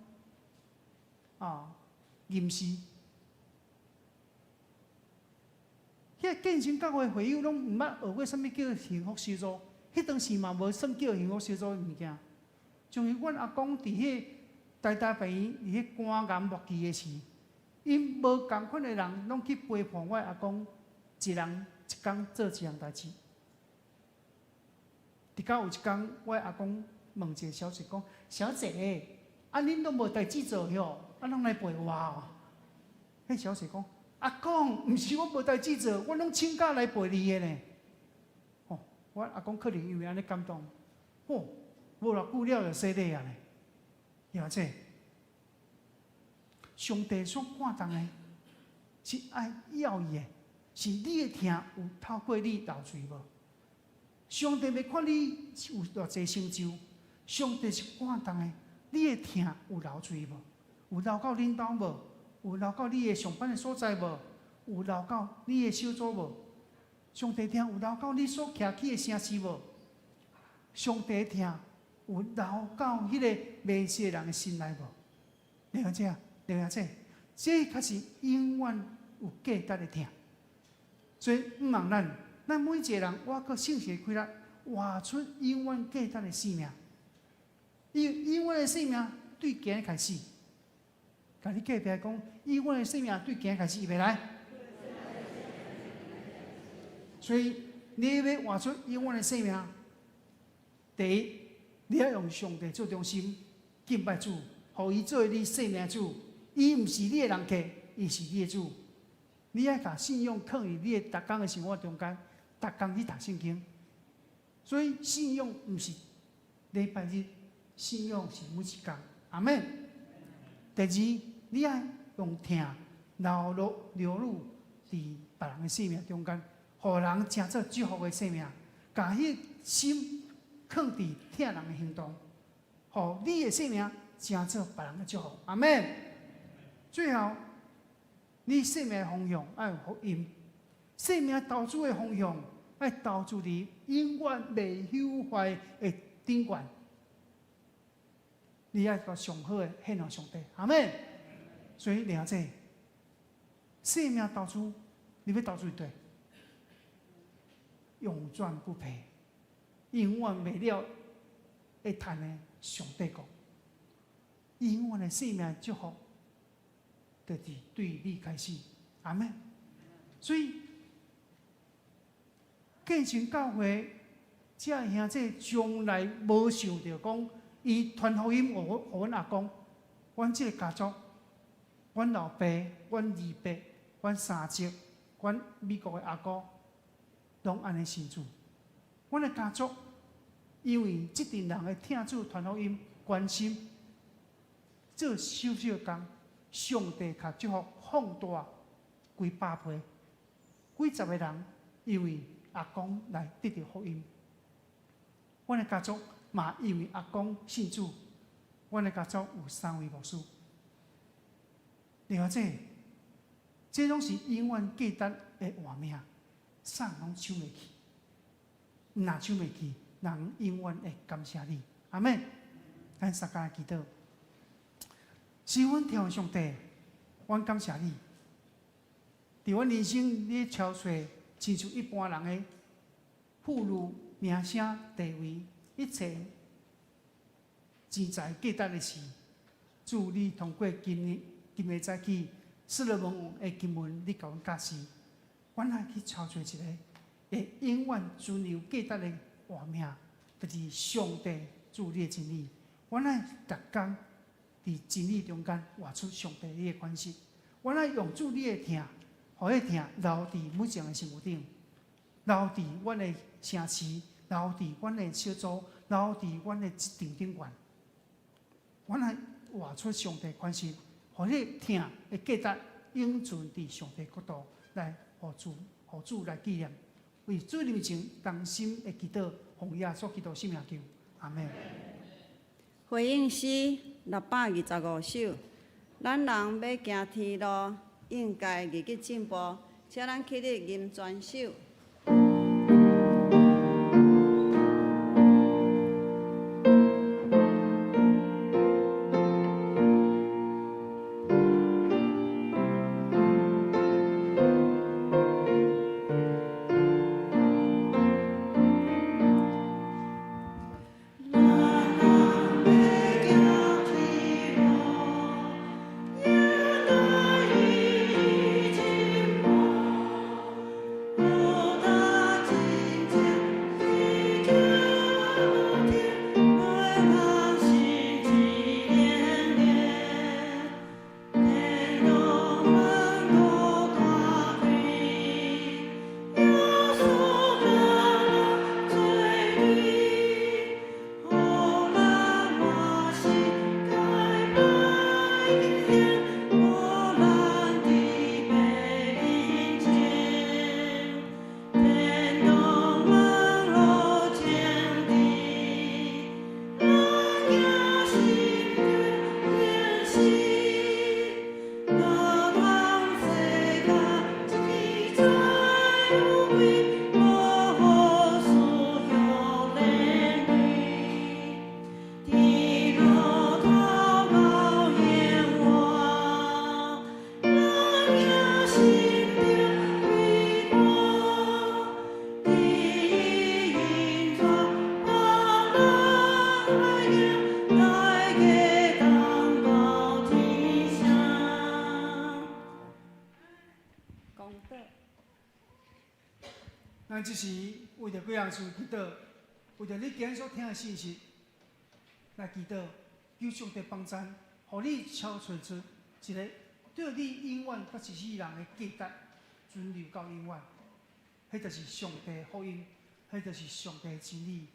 吟詩。彼個見證教會會友攏毋捌學過啥物叫幸福小組，彼當時嘛無算叫幸福小組的物件。像阮阿公佇彼台大病院佇彼肝癌末期的時，𪜶無仝款的人攏去陪伴我阿公，一人一工做一項代誌。直到有一工，我阿公問一個小姐講：“小姐，啊恁攏無代誌做喲，啊攏來陪我哦。”彼小姐講：“阿公，毋是我無代誌做，我攏請假來陪你的呢。”哦，我阿公可能因為按呢感動，哦，無偌久了就洗禮啊呢。了解，上帝所看重的，是愛要伊的，是你的疼有透過你流出無？上帝袂看你有偌濟成就，上帝是看重的，你的疼有流出無？有流到恁兜無？有流到你的上班的所在無？有流到你的小組無？上帝疼有流到你所徛起的城市無？上帝疼有流到彼個迷失的人的心內無？了解啊，了解，這才是永遠有價值的疼。所以毋茫咱，咱每一個人，活閣聖神的氣力，活出永遠價值的生命。因為永遠的生命對今日開始，共你隔壁講，永遠的生命對今日開始，預備來。所以你欲活出永遠的生命，第一，你愛用上帝做中心，敬拜主，予伊做你生命主。伊毋是你的人客，伊是你的主。你愛共信仰囥佇你的逐工的生活中間，逐工去讀聖經。所以信仰毋是禮拜日，信仰是每一工。阿們。第二，你愛用疼流露流露佇別人的生命中間，予人成做祝福的生命，共彼心囥佇疼人的行動，予你的生命成做別人的祝福。阿們。最後，你生命的方向愛有福音，生命投資的方向愛投資佇永遠袂朽壞的頂懸。你愛共上好的獻予上帝，阿們。所以了解，生命投資，你欲投資佇佗？永賺不賠，永遠袂了會趁的上帝國，永遠的生命祝福，就是對你開始，阿們。所以，見證教會，這兄弟從來無想著講，伊傳福音予我，予阮阿公，阮這個家族，阮老爸、阮二伯、阮三叔、阮美國的阿哥，攏按呢信主。阮的家族，因為這陣人的疼主傳福音、關心，做小小工，上帝較祝福放大幾百倍、幾十個人，因為阿公來得著福音。阮的家族嘛，因為阿公信主，阮的家族有三位牧師。了解，這攏是永遠價值的活命，啥人攏搶袂去。若搶袂去，人永遠會感謝你。阿們，咱三工來祈禱。是阮天父上帝，阮感謝你。佇阮人生，你超出親像一般人的富裕名聲、地位，一切錢財價值的事。主，你通過今日今日早起，所羅門王的經文，你共阮教示，阮愛去操作一个會永遠存留價值的活命，就是上帝主你的真理。阮愛逐工佇真理中間活出上帝你的款式。阮愛用主你的疼，予彼疼留佇每一人的身軀頂，留佇阮的城市，留佇阮的小組，留佇阮的職場頂懸。阮愛活出上帝款式，予彼疼的價值永存佇上帝國度，來予主，予主來紀念。為主面前同心的祈禱，奉耶穌基督聖名求，阿們。回應詩625首，咱人欲行天路，應該日日進步，請咱起立吟全首。咱這時為著幾項事祈禱，為著你今日所聽的信息來祈禱，求上帝幫贊，予你超揣出一个對你永遠佮一世人的價值存留到永遠。彼就是上帝的福音，彼就是上帝的真理，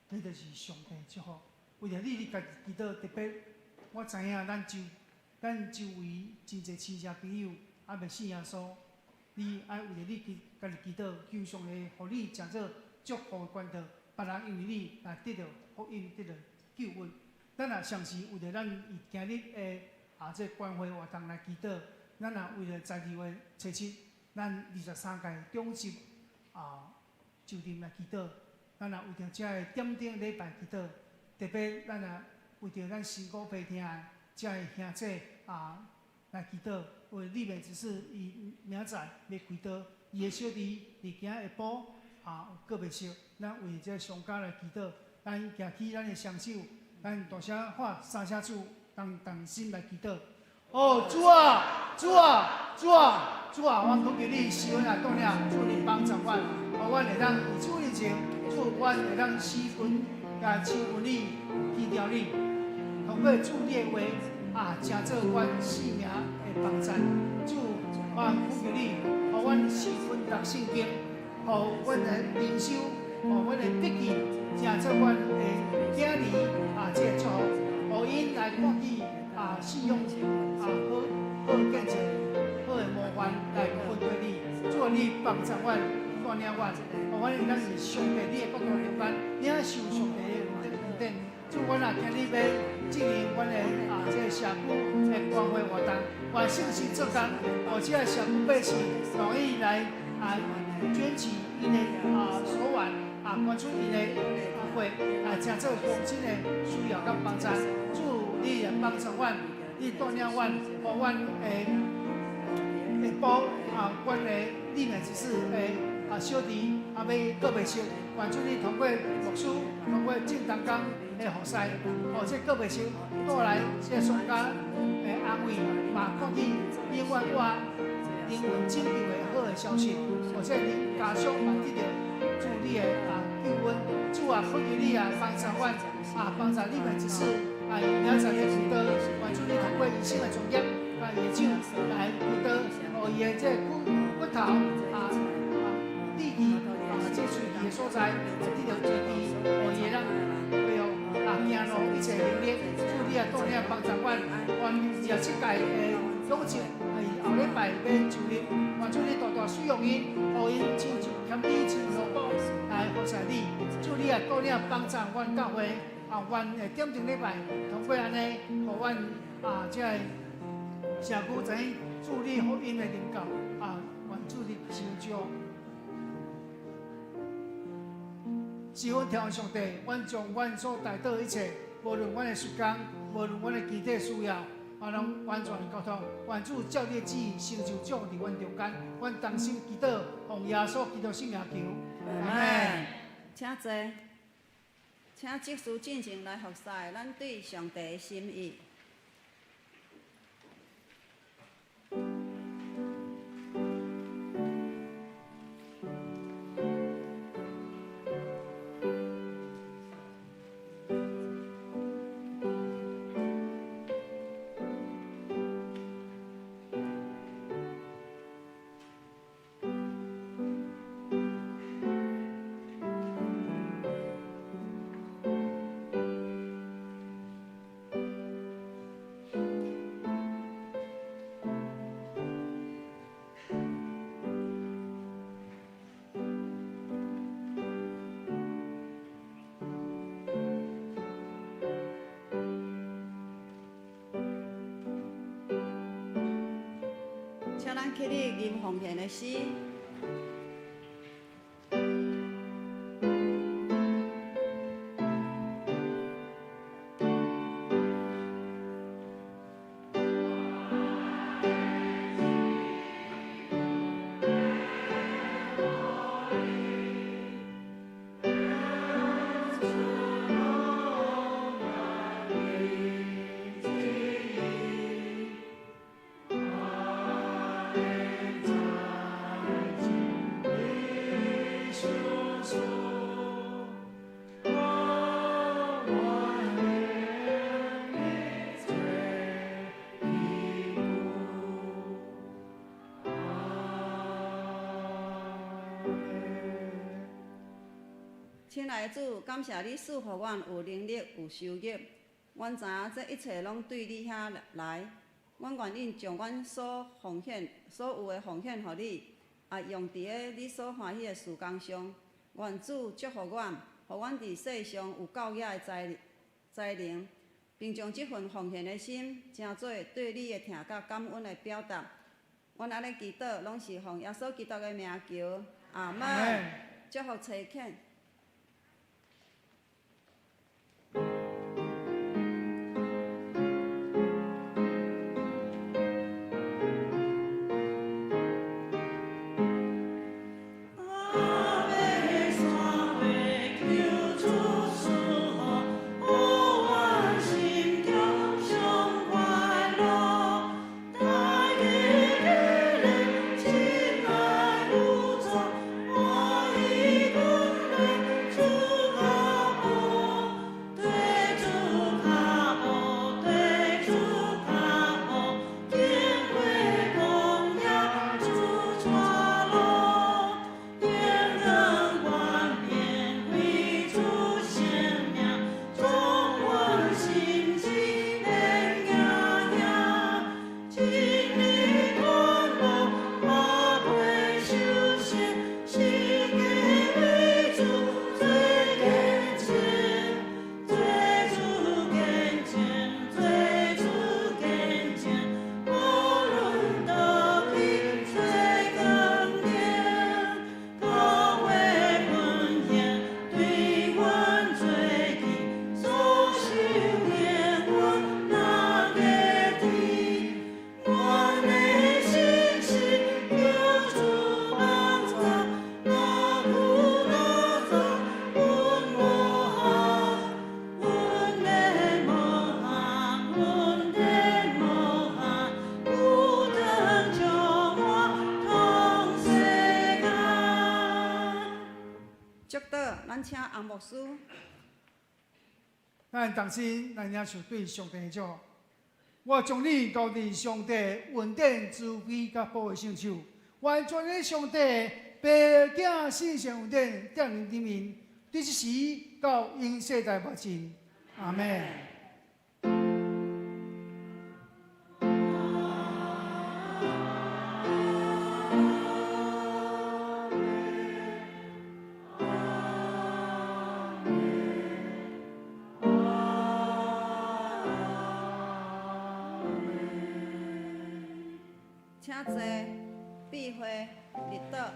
彼就是上帝的祝福。為著你，你家己祈禱，特別我知影咱周圍真濟親戚朋友猶未信耶穌。你愛為著你家己祈禱，求上帝予你成做祝福的管道，別人因為你來得著福音，得著救恩。咱也同時為著咱今日的這關懷活動來祈禱，咱也為著在2月初7，咱23屆長執就任來祈禱。咱也為著遮个點燈禮拜祈禱，特別咱也為著咱新股白廳的遮个兄姊來祈禱。為裡面只是伊明仔載欲開刀，伊的小弟佇今仔下晡閣袂熟，咱為這商家來祈禱，咱舉起咱的雙手，咱大聲喊三聲主，同同心來祈禱。哦，主啊，主啊，主啊，主啊，我懇求你施恩來帶領，主你幫助阮，予阮會當佇主面前，主阮會當死魂共親近你，依著你，通過主你的話成做阮生命的幫贊。主，我懇求你，予阮時分讀聖經，予阮的靈修，予阮的筆記，成做阮的囝兒這个祝福，予𪜶來看見信仰好好的見證，好的模範來跟隨你。主啊，你幫助阮，帶領阮，予阮會當佇上帝你的國度中間，領受上帝的恩典。主，阮也今日欲進行阮的這个社區的關懷活動，願聖神做工，予這个社區百姓願意來捲起𪜶的手腕捐出𪜶的血，來成做鄉親的需要佮幫贊。主，你來幫助阮，你帶領阮，予阮的下晡阮的裡面就是的小弟啊欲告白式，願主你通過牧師，通過眾同工的服侍，予這告白式帶來這個喪家的安慰，嘛看見永遠活靈魂拯救的好的消息，予這恁家屬嘛得著主你的救恩，主啊，懇求你啊幫助阮啊，幫助你們執事啊，明仔載的輔導，願主你通過醫生的專業，啊，伊的手來開刀，予伊的這骨頭力氣啊，這喙齒的所在會得著醫治，予伊會當恢復行路一切能力。主你啊，帶領幫助阮，願27屆的勇士後禮拜欲就任，願主你大大使用𪜶，予𪜶親像謙卑、親像奴僕來服侍你。主你啊，帶領幫助阮教會啊，願會點鐘禮拜通過按呢，予阮這個社區知影主你福音的臨到啊，願主你相祝。是阮天父上帝，阮將阮所代禱一切，無論阮的事工，無論阮的肢體需要，我攏完全交託。願主照你的旨意成就祝佇阮中間。阮同心祈禱，奉耶穌基督聖名求，阿門。請坐，請執事進前來服侍咱對上帝的心意。請咱起立吟奉獻的詩。親愛的主，感謝你賜予阮有能力、有收入。阮知影這一切攏對你遐來。阮願意將阮所奉獻、所有的奉獻予你，也用佇咧你所歡喜的事工上。願主祝福阮，予阮佇世上有教養的才能，並將這份奉獻的心，成做對你的疼佮感恩的表達。阮按呢祈禱，攏是奉耶穌基督的名求，阿門。祝福齊勸。阿伯山月求主賜福，予阮心中上快樂。台語語言真愛有作，歡喜阮的咱請洪牧師。咱同心來領受對上帝的祝福。我將你交佇上帝恩典、慈悲佮保護聖手。願全能上帝、父、囝、聖神恩典踮恁頂面，佇這時到永世代無盡。阿們。請坐，閉會，立倒。